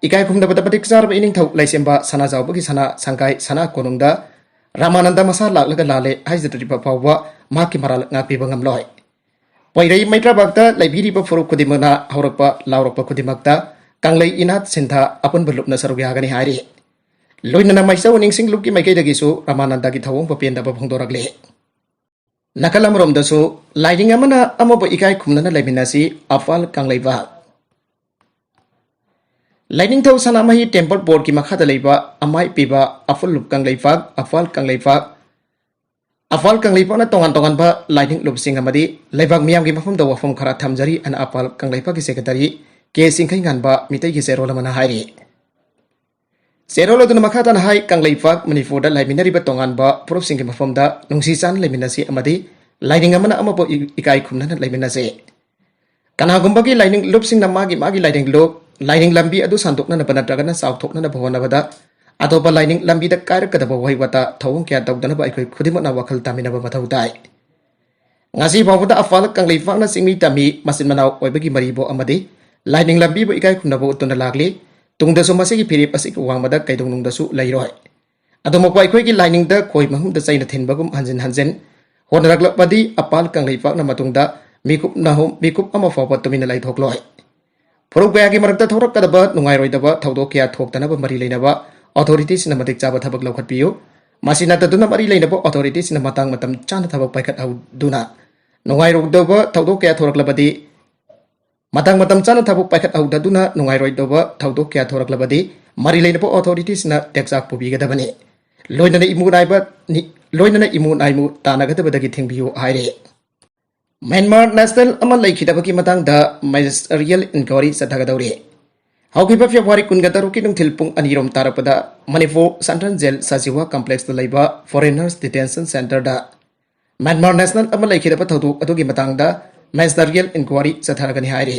ꯏꯀꯥꯏ ꯈꯨꯝꯅꯕꯗ ꯃꯇꯤꯛ ꯆꯥꯔꯕ ꯏꯅꯤꯡꯊꯧ ꯂꯩꯁꯦꯝꯕ ꯁꯅꯥꯖꯥꯎꯕꯒꯤ ꯁꯅꯥ ꯁꯪꯒꯥꯏ ꯁꯅꯥ ꯀꯣꯅꯨꯡꯗ ꯔꯥꯃꯥꯅꯟꯗ ꯃꯁꯥ ꯂꯥꯛꯂꯒ ꯂꯥꯜꯂꯦ ꯍꯥꯏꯖꯗ꯭ꯔꯤꯕ ꯐꯥꯎꯕ ꯃꯍꯥꯛꯀꯤ ꯃꯔꯥꯜ ꯉꯥꯛꯄꯤꯕ ꯉꯝꯂꯣꯏ꯫ ꯄꯣꯏꯔꯩ ꯃꯩꯇ꯭ꯔꯥꯕꯥꯛꯇ ꯂꯩꯕꯤꯔꯤꯕ ꯐꯨꯔꯨꯞ ꯈꯨꯗꯤꯡꯃꯛꯅ ꯍꯧꯔꯛꯄ ꯂꯥꯎꯔꯛꯄ ꯈꯨꯗꯤꯡꯃꯛꯇ ꯀꯪꯂꯩ ꯏꯅꯥꯠ ꯁꯤꯟꯊꯥ ꯑꯄꯨꯟꯕ ꯂꯨꯞꯅ ꯁꯔꯨꯛ ꯌꯥꯒꯅꯤ ꯍꯥꯏꯔꯤ꯫ ꯂꯣꯏꯅꯅ ꯃꯥꯏꯆꯧ ꯅꯤꯡꯁꯤꯡ ꯂꯨꯞꯀꯤ ꯃꯥꯏꯀꯩꯗꯒꯤꯁꯨ ꯔꯥꯃꯥꯅꯟꯗꯒꯤ ꯊꯧꯑꯣꯡ ꯄꯦꯟꯗꯕ ꯐꯣꯡꯗꯣꯔꯛꯂꯤ꯫ ꯅꯥꯀꯜ ꯑꯃꯔꯣꯝꯗꯁꯨ ꯂꯥꯏꯅꯤꯡ ꯑꯃꯅ ꯑꯃꯕꯨ ꯏꯀꯥꯏ ꯈꯨꯝꯅꯅ ꯂꯩꯃꯤꯟꯅꯁꯤ ꯑꯐꯥꯜ ꯀꯪꯂꯩꯄꯥꯛ꯫ ꯂꯥꯏꯅꯤꯡꯊꯧ ꯁꯅꯥꯃꯍꯤ ꯇꯦꯝꯄꯜ ꯕꯣꯔꯗꯀꯤ ꯃꯈꯥꯗ ꯂꯩꯕ ꯑꯃꯥꯏ ꯄꯤꯕ ꯑꯐꯨꯜ ꯂꯨꯞ ꯀꯪꯂꯩꯄꯥꯛ, ꯑꯐꯥꯜ ꯀꯪꯂꯩꯄꯥꯛ, ꯑꯐꯥꯜ ꯀꯪꯂꯩꯄꯥꯛꯅ ꯇꯣꯉꯥꯟ ꯇꯣꯉꯥꯟꯕ ꯂꯥꯏꯅꯤꯡ ꯂꯨꯞꯁꯤꯡ ꯑꯃꯗꯤ ꯂꯩꯕꯥꯛ ꯃꯤꯌꯥꯝꯒꯤ ꯃꯐꯝꯗ ꯋꯥꯐꯝ ꯈꯔ ꯊꯝꯖꯔꯤ ꯑꯅ ꯑꯐꯥꯜ ꯀꯪꯂꯩꯄꯥꯛꯀꯤ ꯁꯦꯀ꯭ꯔꯦꯇꯔꯤ ꯀꯦ ꯁꯤꯡꯈꯩꯉꯥꯟꯕ ꯃꯤꯇꯩꯒꯤ ꯆꯦꯔꯣꯜ ꯑꯃꯅ ꯍꯥꯏꯔꯤ꯫ ꯆꯦꯔꯣꯜ ꯑꯗꯨꯅ ꯃꯈꯥ ꯇꯥꯅ ꯍꯥꯏ, ꯀꯪꯂꯩꯄꯥꯛ ꯃꯅꯤꯄꯨꯔꯗ ꯂꯩꯃꯤꯟꯅꯔꯤꯕ ꯇꯣꯉꯥꯟꯕ ꯐꯨꯔꯨꯞꯁꯤꯡꯒꯤ ꯃꯐꯝꯗ ꯅꯨꯡꯁꯤ ꯆꯥꯟꯅ ꯂꯩꯃꯤꯟꯅꯁꯤ ꯑꯃꯗꯤ ꯂꯥꯏꯅꯤꯡ ꯑꯃꯅ ꯑꯃꯕꯨ ꯏ-, ꯏꯀꯥꯏ ꯈꯨꯝꯅꯅ ꯂꯩꯃꯤꯟꯅꯁꯤ꯫ ꯀꯅꯥꯒꯨꯝꯕꯒꯤ ꯂꯥꯏꯅꯤꯡ ꯂꯨꯞꯁꯤꯡꯅ ꯃꯥꯒꯤ ꯃꯥꯒꯤ ꯂꯥꯏꯅꯤꯡ ꯂꯨꯞ, ꯂꯥꯏꯅꯤꯡ ꯂꯝꯕꯤ ꯑꯗꯨ ꯁꯟꯗꯣꯛꯅꯅꯕ ꯅꯠꯇ꯭ꯔꯒꯅ ꯆꯥꯎꯊꯣꯛꯅꯅꯕ ꯍꯣꯠꯅꯕꯗ ꯑꯇꯣꯞꯄ ꯂꯥꯏꯅꯤꯡ ꯂꯝꯕꯤꯗ ꯀꯥꯏꯔꯛꯀꯗꯕ ꯋꯥꯍꯩ ꯋꯥꯇꯥ ꯊꯧꯑꯣꯡ ꯀꯌꯥ ꯇꯧꯗꯅꯕ ꯑꯩꯈꯣꯏ ꯈꯨꯗꯤꯡꯃꯛꯅ ꯋꯥꯈꯜ ꯇꯥꯃꯤꯟꯅꯕ ꯃꯊꯧ ꯇꯥꯏ꯫ ꯉꯁꯤ ꯐꯥꯎꯕꯗ ꯑꯐꯥꯜ ꯀꯪꯂꯩꯄꯥꯛꯅ ꯆꯤꯡꯃꯤ ꯇꯝꯃꯤ ꯃꯆꯤꯟ ꯃꯅꯥꯎ ꯑꯣꯏꯕꯒꯤ ꯃꯔꯤꯕꯨ ꯑꯃꯗꯤ ꯂꯥꯏꯅꯤꯡ ꯂꯝꯕꯤꯕꯨ ꯏꯀꯥꯏ ꯈꯨꯝꯅꯕ ꯎꯠꯇꯨꯅ ꯂꯥꯛꯂꯤ꯫ ꯇꯨꯡꯗꯁꯨ ꯃꯁꯤꯒꯤ ꯐꯤꯔꯦꯞ ꯑꯁꯤꯒꯤ ꯋꯥꯡꯃꯗ ꯀꯩꯗꯧꯅꯨꯡꯗꯁꯨ ꯂꯩꯔꯣꯏ꯫ ꯑꯗꯨꯃꯛꯄꯨ ꯑꯩꯈꯣꯏꯒꯤ ꯂꯥꯏꯅꯤꯡꯗ ꯈꯣꯏ ꯃꯍꯨꯝꯗ ꯆꯩꯅ ꯊꯤꯟꯕꯒꯨꯝ ꯍꯟꯖꯤꯟ ꯍꯟꯖꯤꯟ ꯍꯣꯠꯅꯔꯛꯂꯕꯗꯤ ꯑꯄꯥꯜ ꯀꯪꯂꯩꯄꯥꯛꯅ ꯃꯇꯨꯡꯗ ꯃꯤꯀꯨꯞ ꯅꯍꯨꯝ, ꯃꯤꯀꯨꯞ ꯑꯃ ꯐꯥꯎꯕ ꯇꯨꯃꯤꯟꯅ ꯂꯩꯊꯣꯛꯂꯣꯏ꯫ ꯐꯨꯔꯨꯞ ꯀꯌꯥꯒꯤ ꯃꯔꯛꯇ ꯊꯣꯛꯂꯛꯀꯗꯕ ꯅꯨꯡꯉꯥꯏꯔꯣꯏꯗꯕ ꯊꯧꯗꯣꯛ ꯀꯌꯥ ꯊꯣꯛꯇꯅꯕ ꯃꯔꯤ ꯂꯩꯅꯕ ꯑꯣꯊꯣꯔꯤꯇꯤꯁꯤꯡꯅ ꯃꯇꯤꯛ ꯆꯥꯕ ꯊꯕꯛ ꯂꯧꯈꯠꯄꯤꯌꯨ꯫ ꯃꯁꯤ ꯅꯠꯇꯗꯨꯅ ꯃꯔꯤ ꯂꯩꯅꯕ ꯑꯣꯊꯣꯔꯤꯇꯤꯁꯤꯡꯅ ꯃꯇꯥꯡ ꯃꯇꯝ ꯆꯥꯅ ꯊꯕꯛ ꯄꯥꯏꯈꯠꯍꯧꯗꯨꯅ ꯅꯨꯡꯉꯥꯏꯔꯣꯏꯗꯕ ꯊꯧꯗꯣꯛ ꯀꯌꯥ ꯊꯣꯔꯛꯂꯕꯗꯤ ꯃꯇꯥꯡ ꯃꯇꯝ ꯆꯥꯅ ꯊꯕꯛ ꯄꯥꯏꯈꯠꯍꯧꯗꯗꯨꯅ ꯅꯨꯡꯉꯥꯏꯔꯣꯏꯗꯕ ꯊꯧꯗꯣꯛ ꯀꯌꯥ ꯊꯣꯔꯛꯂꯕꯗꯤ ꯃꯔꯤ ꯂꯩꯅꯕ ꯑꯣꯊꯣꯔꯤꯇꯤꯁꯤꯡꯅ ꯇꯦꯛꯆꯥꯛ ꯄꯨꯕꯤꯒꯗꯕꯅꯤ꯫ ꯂꯣꯏꯅꯅ ꯏꯃꯨ ꯅꯥꯏꯕ ꯅꯤ-, ꯂꯣꯏꯅꯅ ꯏꯃꯨ ꯅꯥꯏꯃꯨ ꯇꯥꯟꯅꯒꯗꯕꯗꯒꯤ ꯊꯤꯡꯕꯤꯌꯨ ꯍꯥꯏꯔꯤ꯫ ꯃ꯭ꯌꯥꯟꯃꯥꯔ ꯅꯦꯁꯅꯦꯜ ꯑꯃ ꯂꯩꯈꯤꯗꯕꯒꯤ ꯃꯇꯥꯡꯗ ꯃꯦꯖꯤꯁꯇꯔꯤꯌꯦꯜ ꯏꯟꯀ꯭ꯋꯥꯔꯤ ꯆꯠꯊꯒꯗꯧꯔꯤ꯫ ꯍꯧꯈꯤꯕ ꯐꯦꯕ꯭ꯔꯨꯋꯥꯔꯤ ꯀꯨꯟꯒ ꯇꯔꯨꯛꯀꯤ ꯅꯨꯡꯊꯤꯜ ꯄꯨꯡ ꯑꯅꯤꯔꯣꯝ ꯇꯥꯔꯛꯄꯗ ꯃꯅꯤꯄꯨꯔ ꯁꯦꯟꯇ꯭ꯔꯦꯜ ꯖꯦꯜ ꯁꯖꯤꯋꯥ ꯀꯝꯄ꯭ꯂꯦꯛꯁꯇ ꯂꯩꯕ ꯐꯣꯔꯦꯅꯔꯁ ꯗꯤꯇꯦꯟꯁꯟ ꯁꯦꯟꯇꯔꯗ ꯃ꯭ꯌꯥꯟꯃꯥꯔ ꯅꯦꯁꯅꯦꯜ ꯑꯃ ꯂꯩꯈꯤꯗꯕ ꯊꯧꯗꯣꯛ ꯑꯗꯨꯒꯤ ꯃꯇꯥꯡꯗ ꯃꯦꯖꯤꯁꯇꯔꯤꯌꯦꯜ ꯏꯟꯀ꯭ꯋꯥꯔꯤ ꯆꯠꯊꯔꯒꯅꯤ ꯍꯥꯏꯔꯤ꯫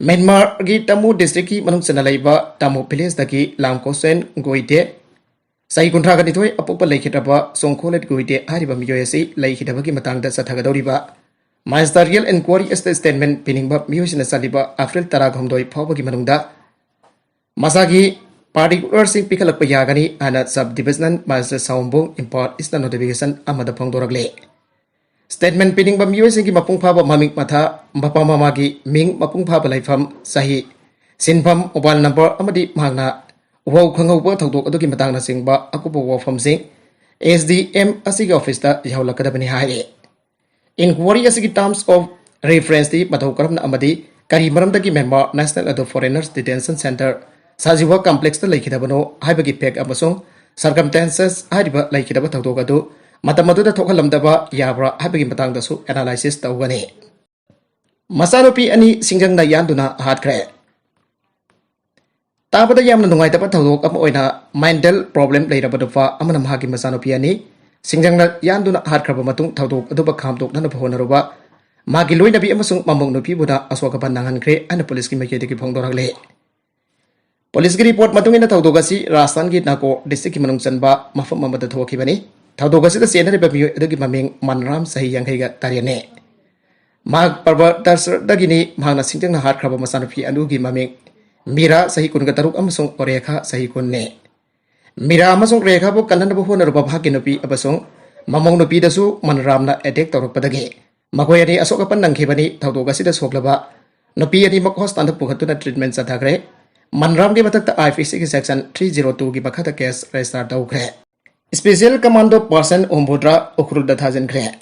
ꯃ꯭ꯌꯥꯟꯃꯥꯔꯒꯤ ꯇꯥꯃꯨ ꯗꯤꯁꯇ꯭ꯔꯤꯛꯀꯤ ꯃꯅꯨꯡ ꯆꯟꯅ ꯂꯩꯕ ꯇꯥꯃꯨ ꯚꯤꯂꯦꯖꯇꯒꯤ ꯂꯥꯝꯀꯣꯁꯦꯟ ꯒꯣꯏꯇꯦ, ꯆꯍꯤ ꯀꯨꯟꯊ꯭ꯔꯥꯒ ꯅꯤꯊꯣꯏ ꯑꯄꯣꯛꯄ ꯂꯩꯈꯤꯗ꯭ꯔꯕ ꯆꯣꯡꯈꯣꯂꯦꯠ ꯒꯣꯏꯇꯦ ꯍꯥꯏꯔꯤꯕ ꯃꯤꯑꯣꯏ ꯑꯁꯤ ꯂꯩꯈꯤꯗꯕꯒꯤ ꯃꯇꯥꯡꯗ ꯆꯠꯊꯒꯗꯧꯔꯤꯕ ꯃꯦꯖꯤꯁꯇꯔꯤꯌꯦꯜ ꯏꯟꯀ꯭ꯋꯥꯔꯤ ꯁ꯭ꯇꯦ-, ꯁ꯭ꯇꯦꯠꯃꯦꯟ ꯄꯤꯅꯤꯡꯕ ꯃꯤꯑꯣꯏꯁꯤꯡꯅ ꯆꯠꯂꯤꯕ ꯑꯦꯄ꯭ꯔꯤꯜ ꯇꯔꯥꯍꯨꯝꯗꯣꯏ ꯐꯥꯎꯕꯒꯤ ꯃꯅꯨꯡꯗ ꯃꯁꯥꯒꯤ particularꯁꯤꯡ ꯄꯤꯈꯠꯂꯛꯄ ꯌꯥꯒꯅꯤ ꯍꯥꯏꯅ Sub Divisional Magistrate ꯁꯥꯎꯝꯕꯨꯡ Imphal Eastꯅ notification ꯑꯃꯗ ꯐꯣꯡꯗꯣꯔꯛꯂꯤ꯫ Statement ꯄꯤꯅꯤꯡꯕ ꯃꯤꯑꯣꯏꯁꯤꯡꯒꯤ ꯃꯄꯨꯡ ꯐꯥꯕ ꯃꯃꯤꯡ ꯃꯊꯥ, ꯃꯄꯥ ꯃꯃꯥꯒꯤ ꯃꯤꯡ, ꯃꯄꯨꯡ ꯐꯥꯕ ꯂꯩꯐꯝ, ꯆꯍꯤ, ꯁꯤꯟꯐꯝ, mobile number ꯑꯃꯗꯤ ꯃꯍꯥꯛꯅ ꯎꯍꯧ ꯈꯪꯍꯧꯕ ꯊꯧꯗꯣꯛ ꯑꯗꯨꯒꯤ ꯃꯇꯥꯡꯅꯆꯤꯡꯕ ꯑꯀꯨꯞꯄ ꯋꯥꯐꯝꯁꯤꯡ S D M ꯑꯁꯤꯒꯤ officeꯇ ꯌꯧꯍꯜꯂꯛꯀꯗꯕꯅꯤ ꯍꯥꯏꯔꯤ꯫ Inquiry ꯑꯁꯤꯒꯤ terms of referenceꯇꯤ ꯃꯇꯧ ꯀꯔꯝꯅ ꯑꯃꯗꯤ ꯀꯔꯤ ꯃꯔꯝꯗꯒꯤ ꯃ꯭ꯌꯥꯟꯃꯥꯔ national ꯑꯗꯨ foreigners detention centre ꯁꯥꯖꯤꯋꯥ complexꯇ ꯂꯩꯈꯤꯗꯕꯅꯣ ꯍꯥꯏꯕꯒꯤ fact ꯑꯃꯁꯨꯡ circumstances ꯍꯥꯏꯔꯤꯕ ꯂꯩꯈꯤꯗꯕ ꯊꯧꯗꯣꯛ ꯑꯗꯨ ꯃꯇꯝ ꯑꯗꯨꯗ ꯊꯣꯛꯍꯜꯂꯝꯗꯕ ꯌꯥꯕ꯭ꯔꯥ ꯍꯥꯏꯕꯒꯤ ꯃꯇꯥꯡꯗꯁꯨ analysis ꯇꯧꯒꯅꯤ꯫ ꯃꯆꯥꯅꯨꯄꯤ ꯑꯅꯤ ꯁꯤꯡꯖꯪꯅ ꯌꯥꯟꯗꯨꯅ ꯍꯥꯠꯈ꯭ꯔꯦ꯫ ꯇꯥꯕꯗ ꯌꯥꯝꯅ ꯅꯨꯡꯉꯥꯏꯇꯕ ꯊꯧꯗꯣꯛ ꯑꯃ ꯑꯣꯏꯅ mental problem ꯂꯩꯔꯕ ꯅꯨꯄꯥ ꯑꯃꯅ ꯃꯍꯥꯛꯀꯤ ꯃꯆꯥꯅꯨꯄꯤ ꯑꯅꯤ ꯁꯤꯡꯖꯪꯅ ꯌꯥꯟꯗꯨꯅ ꯍꯥꯠꯈ꯭ꯔꯕ ꯃꯇꯨꯡ ꯊꯧꯗꯣꯛ ꯑꯗꯨꯕꯨ ꯈꯥꯝꯗꯣꯛꯅꯅꯕ ꯍꯣꯠꯅꯔꯨꯕ ꯃꯥꯒꯤ ꯂꯣꯏꯅꯕꯤ ꯑꯃꯁꯨꯡ ꯃꯃꯧ ꯅꯨꯄꯤꯕꯨꯅ ꯑꯁꯣꯛ ꯑꯄꯟ ꯅꯪꯍꯟꯈ꯭ꯔꯦ ꯍꯥꯏꯅ ꯄꯨꯂꯤꯁꯀꯤ ꯃꯥꯏꯀꯩꯗꯒꯤ ꯐꯣꯡꯗꯣꯔꯛꯂꯤ꯫ ꯄꯨꯂꯤꯁꯀꯤ report ꯃꯇꯨꯡ ꯏꯟꯅ ꯊꯧꯗꯣꯛ ꯑꯁꯤ ꯔꯥꯖꯁꯊꯥꯟꯒꯤ ꯅꯥꯒꯣ districtꯀꯤ ꯃꯅꯨꯡ ꯆꯟꯕ ꯃꯐꯝ ꯑꯃꯗ ꯊꯣꯛꯈꯤꯕꯅꯤ꯫ ꯊꯧꯗꯣꯛ ꯑꯁꯤꯗ ꯆꯦꯟꯅꯔꯤꯕ ꯃꯤꯑꯣꯏ ꯑꯗꯨꯒꯤ ꯃꯃꯤꯡ ꯃꯟꯔꯥꯝ, ꯆꯍꯤ ꯌꯥꯡꯈꯩꯒ ꯇꯔꯦꯠꯅꯤ꯫ ꯃꯍꯥꯛ ꯄꯔꯕꯇꯁꯔꯗꯒꯤꯅꯤ꯫ ꯃꯍꯥꯛꯅ ꯁꯤꯡꯖꯪꯅ ꯍꯥꯠꯈ꯭ꯔꯕ ꯃꯆꯥꯅꯨꯄꯤ ꯑꯗꯨꯒꯤ ꯃꯃꯤꯡ ꯃꯤꯔꯥ, ꯆꯍꯤ ꯀꯨꯟꯒ ꯇꯔꯨꯛ, ꯑꯃꯁꯨꯡ ꯔꯦꯈꯥ, ꯆꯍꯤ ꯀꯨꯟꯅꯤ꯫ ꯃꯤꯔꯥ ꯑꯃꯁꯨꯡ ꯔꯦꯈꯥꯕꯨ ꯀꯜꯍꯟꯅꯕ ꯍꯣꯠꯅꯔꯨꯕ ꯃꯍꯥꯛꯀꯤ ꯅꯨꯄꯤ ꯑꯃꯁꯨꯡ ꯃꯃꯧ ꯅꯨꯄꯤꯗꯁꯨ ꯃꯟꯔꯥꯝꯅ attack ꯇꯧꯔꯛꯄꯗꯒꯤ ꯃꯈꯣꯏ ꯑꯅꯤ ꯑꯁꯣꯛ ꯑꯄꯟ ꯅꯪꯈꯤꯕꯅꯤ꯫ ꯊꯧꯗꯣꯛ ꯑꯁꯤꯗ ꯁꯣꯛꯂꯕ ꯅꯨꯄꯤ ꯑꯅꯤꯃꯛ hospitalꯗ ꯄꯨꯈꯠꯇꯨꯅ treatment ꯆꯠꯊꯈ꯭ꯔꯦ꯫ ꯃꯟꯔꯥꯝꯒꯤ ꯃꯊꯛꯇ IPCꯒꯤ section three zero twoꯒꯤ ꯃꯈꯥꯗ case register ꯇꯧꯈ꯭ꯔꯦ꯫ Special Commando Person ꯍꯨꯝꯐꯨꯇꯔꯥ ꯎꯈ꯭ꯔꯨꯜꯗ ꯊꯥꯖꯤꯟꯈ꯭ꯔꯦ꯫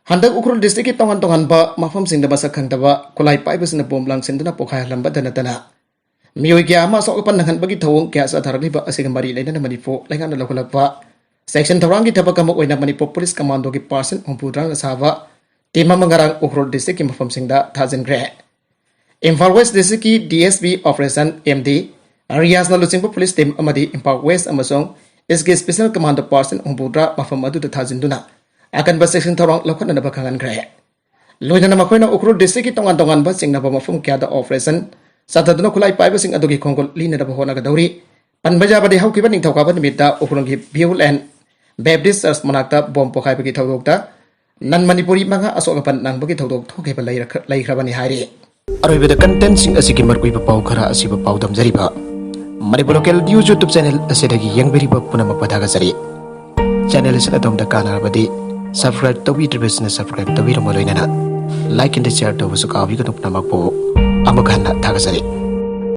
ꯍꯟꯗꯛ ꯎꯈ꯭ꯔꯨꯜ districtꯀꯤ ꯇꯣꯉꯥꯟ ꯇꯣꯉꯥꯟꯕ ꯃꯐꯝꯁꯤꯡꯗ ꯃꯁꯛ ꯈꯪꯗꯕ ꯈꯨꯠꯂꯥꯏ ꯄꯥꯏꯕꯁꯤꯡꯅ bomb ꯂꯪꯁꯤꯟꯗꯨꯅ ꯄꯣꯈꯥꯏꯍꯜꯂꯝꯕꯗ ꯅꯠꯇꯅ ꯃꯤꯑꯣꯏ ꯀꯌꯥ ꯑꯃ ꯑꯁꯣꯛ ꯑꯄꯟ ꯅꯪꯍꯟꯕꯒꯤ ꯊꯧꯑꯣꯡ ꯀꯌꯥ ꯆꯠꯊꯔꯛꯂꯤꯕ ꯑꯁꯤꯒ ꯃꯔꯤ ꯂꯩꯅꯅ ꯃꯅꯤꯄꯨꯔ ꯂꯩꯉꯥꯛꯅ ꯂꯧꯈꯠꯂꯛꯄ section ꯊꯧꯔꯥꯡꯒꯤ ꯊꯕꯛ ꯑꯃ ꯑꯣꯏꯅ ꯃꯅꯤꯄꯨꯔ Police Commandoꯒꯤ Person ꯍꯨꯝꯐꯨꯇꯔꯥꯅ ꯁꯥꯕ team ꯑꯃ ꯉꯔꯥꯡ ꯎꯈ꯭ꯔꯨꯜ districtꯀꯤ ꯃꯐꯝꯁꯤꯡꯗ ꯊꯥꯖꯤꯟꯈ꯭ꯔꯦ꯫ Imphal West districtꯀꯤ DSP Operation MD ꯔꯤꯌꯥꯖꯅ ꯂꯨꯆꯤꯡꯕ police team ꯑꯃꯗꯤ ꯏꯝꯐꯥꯜ West ꯑꯃꯁꯨꯡ Eastꯀꯤ Special Commando Person ꯍꯨꯝꯐꯨꯇꯔꯥ ꯃꯐꯝ ꯑꯗꯨꯗ ꯊꯥꯖꯤꯟꯗꯨꯅ ꯑꯀꯟꯕ section ꯊꯧꯔꯥꯡ ꯂꯧꯈꯠꯅꯅꯕ ꯈꯪꯍꯟꯈ꯭ꯔꯦ꯫ ꯂꯣꯏꯅꯅ ꯃꯈꯣꯏꯅ ꯎꯈ꯭ꯔꯨꯜ districtꯀꯤ ꯇꯣꯉꯥꯟ ꯇꯣꯉꯥꯟꯕ ꯆꯤꯡꯅꯕ ꯃꯐꯝ ꯀꯌꯥꯗ operation ꯆꯠꯊꯗꯨꯅ ꯈꯨꯠꯂꯥꯏ ꯄꯥꯏꯕꯁꯤꯡ ꯑꯗꯨꯒꯤ ꯈꯣꯡꯒꯨꯜ ꯂꯤꯅꯅꯕ ꯍꯣꯠꯅꯒꯗꯧꯔꯤ꯫ ꯄꯟꯕ ꯌꯥꯕꯗꯤ ꯍꯧꯈꯤꯕ ꯅꯤꯡꯊꯧꯀꯥꯕ ꯅꯨꯃꯤꯠꯇ ꯎꯈ꯭ꯔꯨꯜꯒꯤ Beul and Baptist Church ꯃꯅꯥꯛꯇ bomb ꯄꯣꯈꯥꯏꯕꯒꯤ ꯊꯧꯗꯣꯛꯇ non Manipuri ꯃꯉꯥ ꯑꯁꯣꯛ ꯑꯄꯟ ꯅꯪꯕꯒꯤ ꯊꯧꯗꯣꯛ ꯊꯣꯛꯈꯤꯕ ꯂꯩꯔꯛ-, ꯂꯩꯈ꯭ꯔꯕꯅꯤ ꯍꯥꯏꯔꯤ꯫ ꯑꯔꯣꯏꯕꯗ contentꯁꯤꯡ ꯑꯁꯤꯒꯤ ꯃꯔꯨꯑꯣꯏꯕ ꯄꯥꯎ ꯈꯔ ꯑꯁꯤꯕꯨ ꯄꯥꯎꯗꯝꯖꯔꯤꯕ꯫ Manipur local news YouTube channel ꯑꯁꯤꯗꯒꯤ ꯌꯦꯡꯕꯤꯔꯤꯕ ꯄꯨꯝꯅꯃꯛꯄꯨ ꯊꯥꯒꯠꯆꯔꯤ꯫ ꯆꯦꯅꯦꯜ ꯑꯁꯤꯅ ꯑꯗꯣꯝꯗ ꯀꯥꯟꯅꯔꯕꯗꯤ ꯁꯕꯁꯀ꯭ꯔꯥꯏꯕ ꯇꯧꯕꯤꯗ꯭ꯔꯤꯕꯁꯤꯡꯅ ꯁꯕꯁꯀ꯭ꯔꯥꯏꯕ ꯇꯧꯕꯤꯔꯝꯕ ꯂꯣꯏꯅꯅ ꯂꯥꯏꯛ ꯑꯦꯟ ꯁꯤꯌꯥꯔ ꯇꯧꯕꯁꯨ ꯀꯥꯎꯕꯤꯒꯅꯨ꯫ ꯄꯨꯝꯅꯃꯛꯄꯨ ꯑꯃꯨꯛ ꯍꯟꯅ ꯊꯥꯒꯠꯆꯔꯤ꯫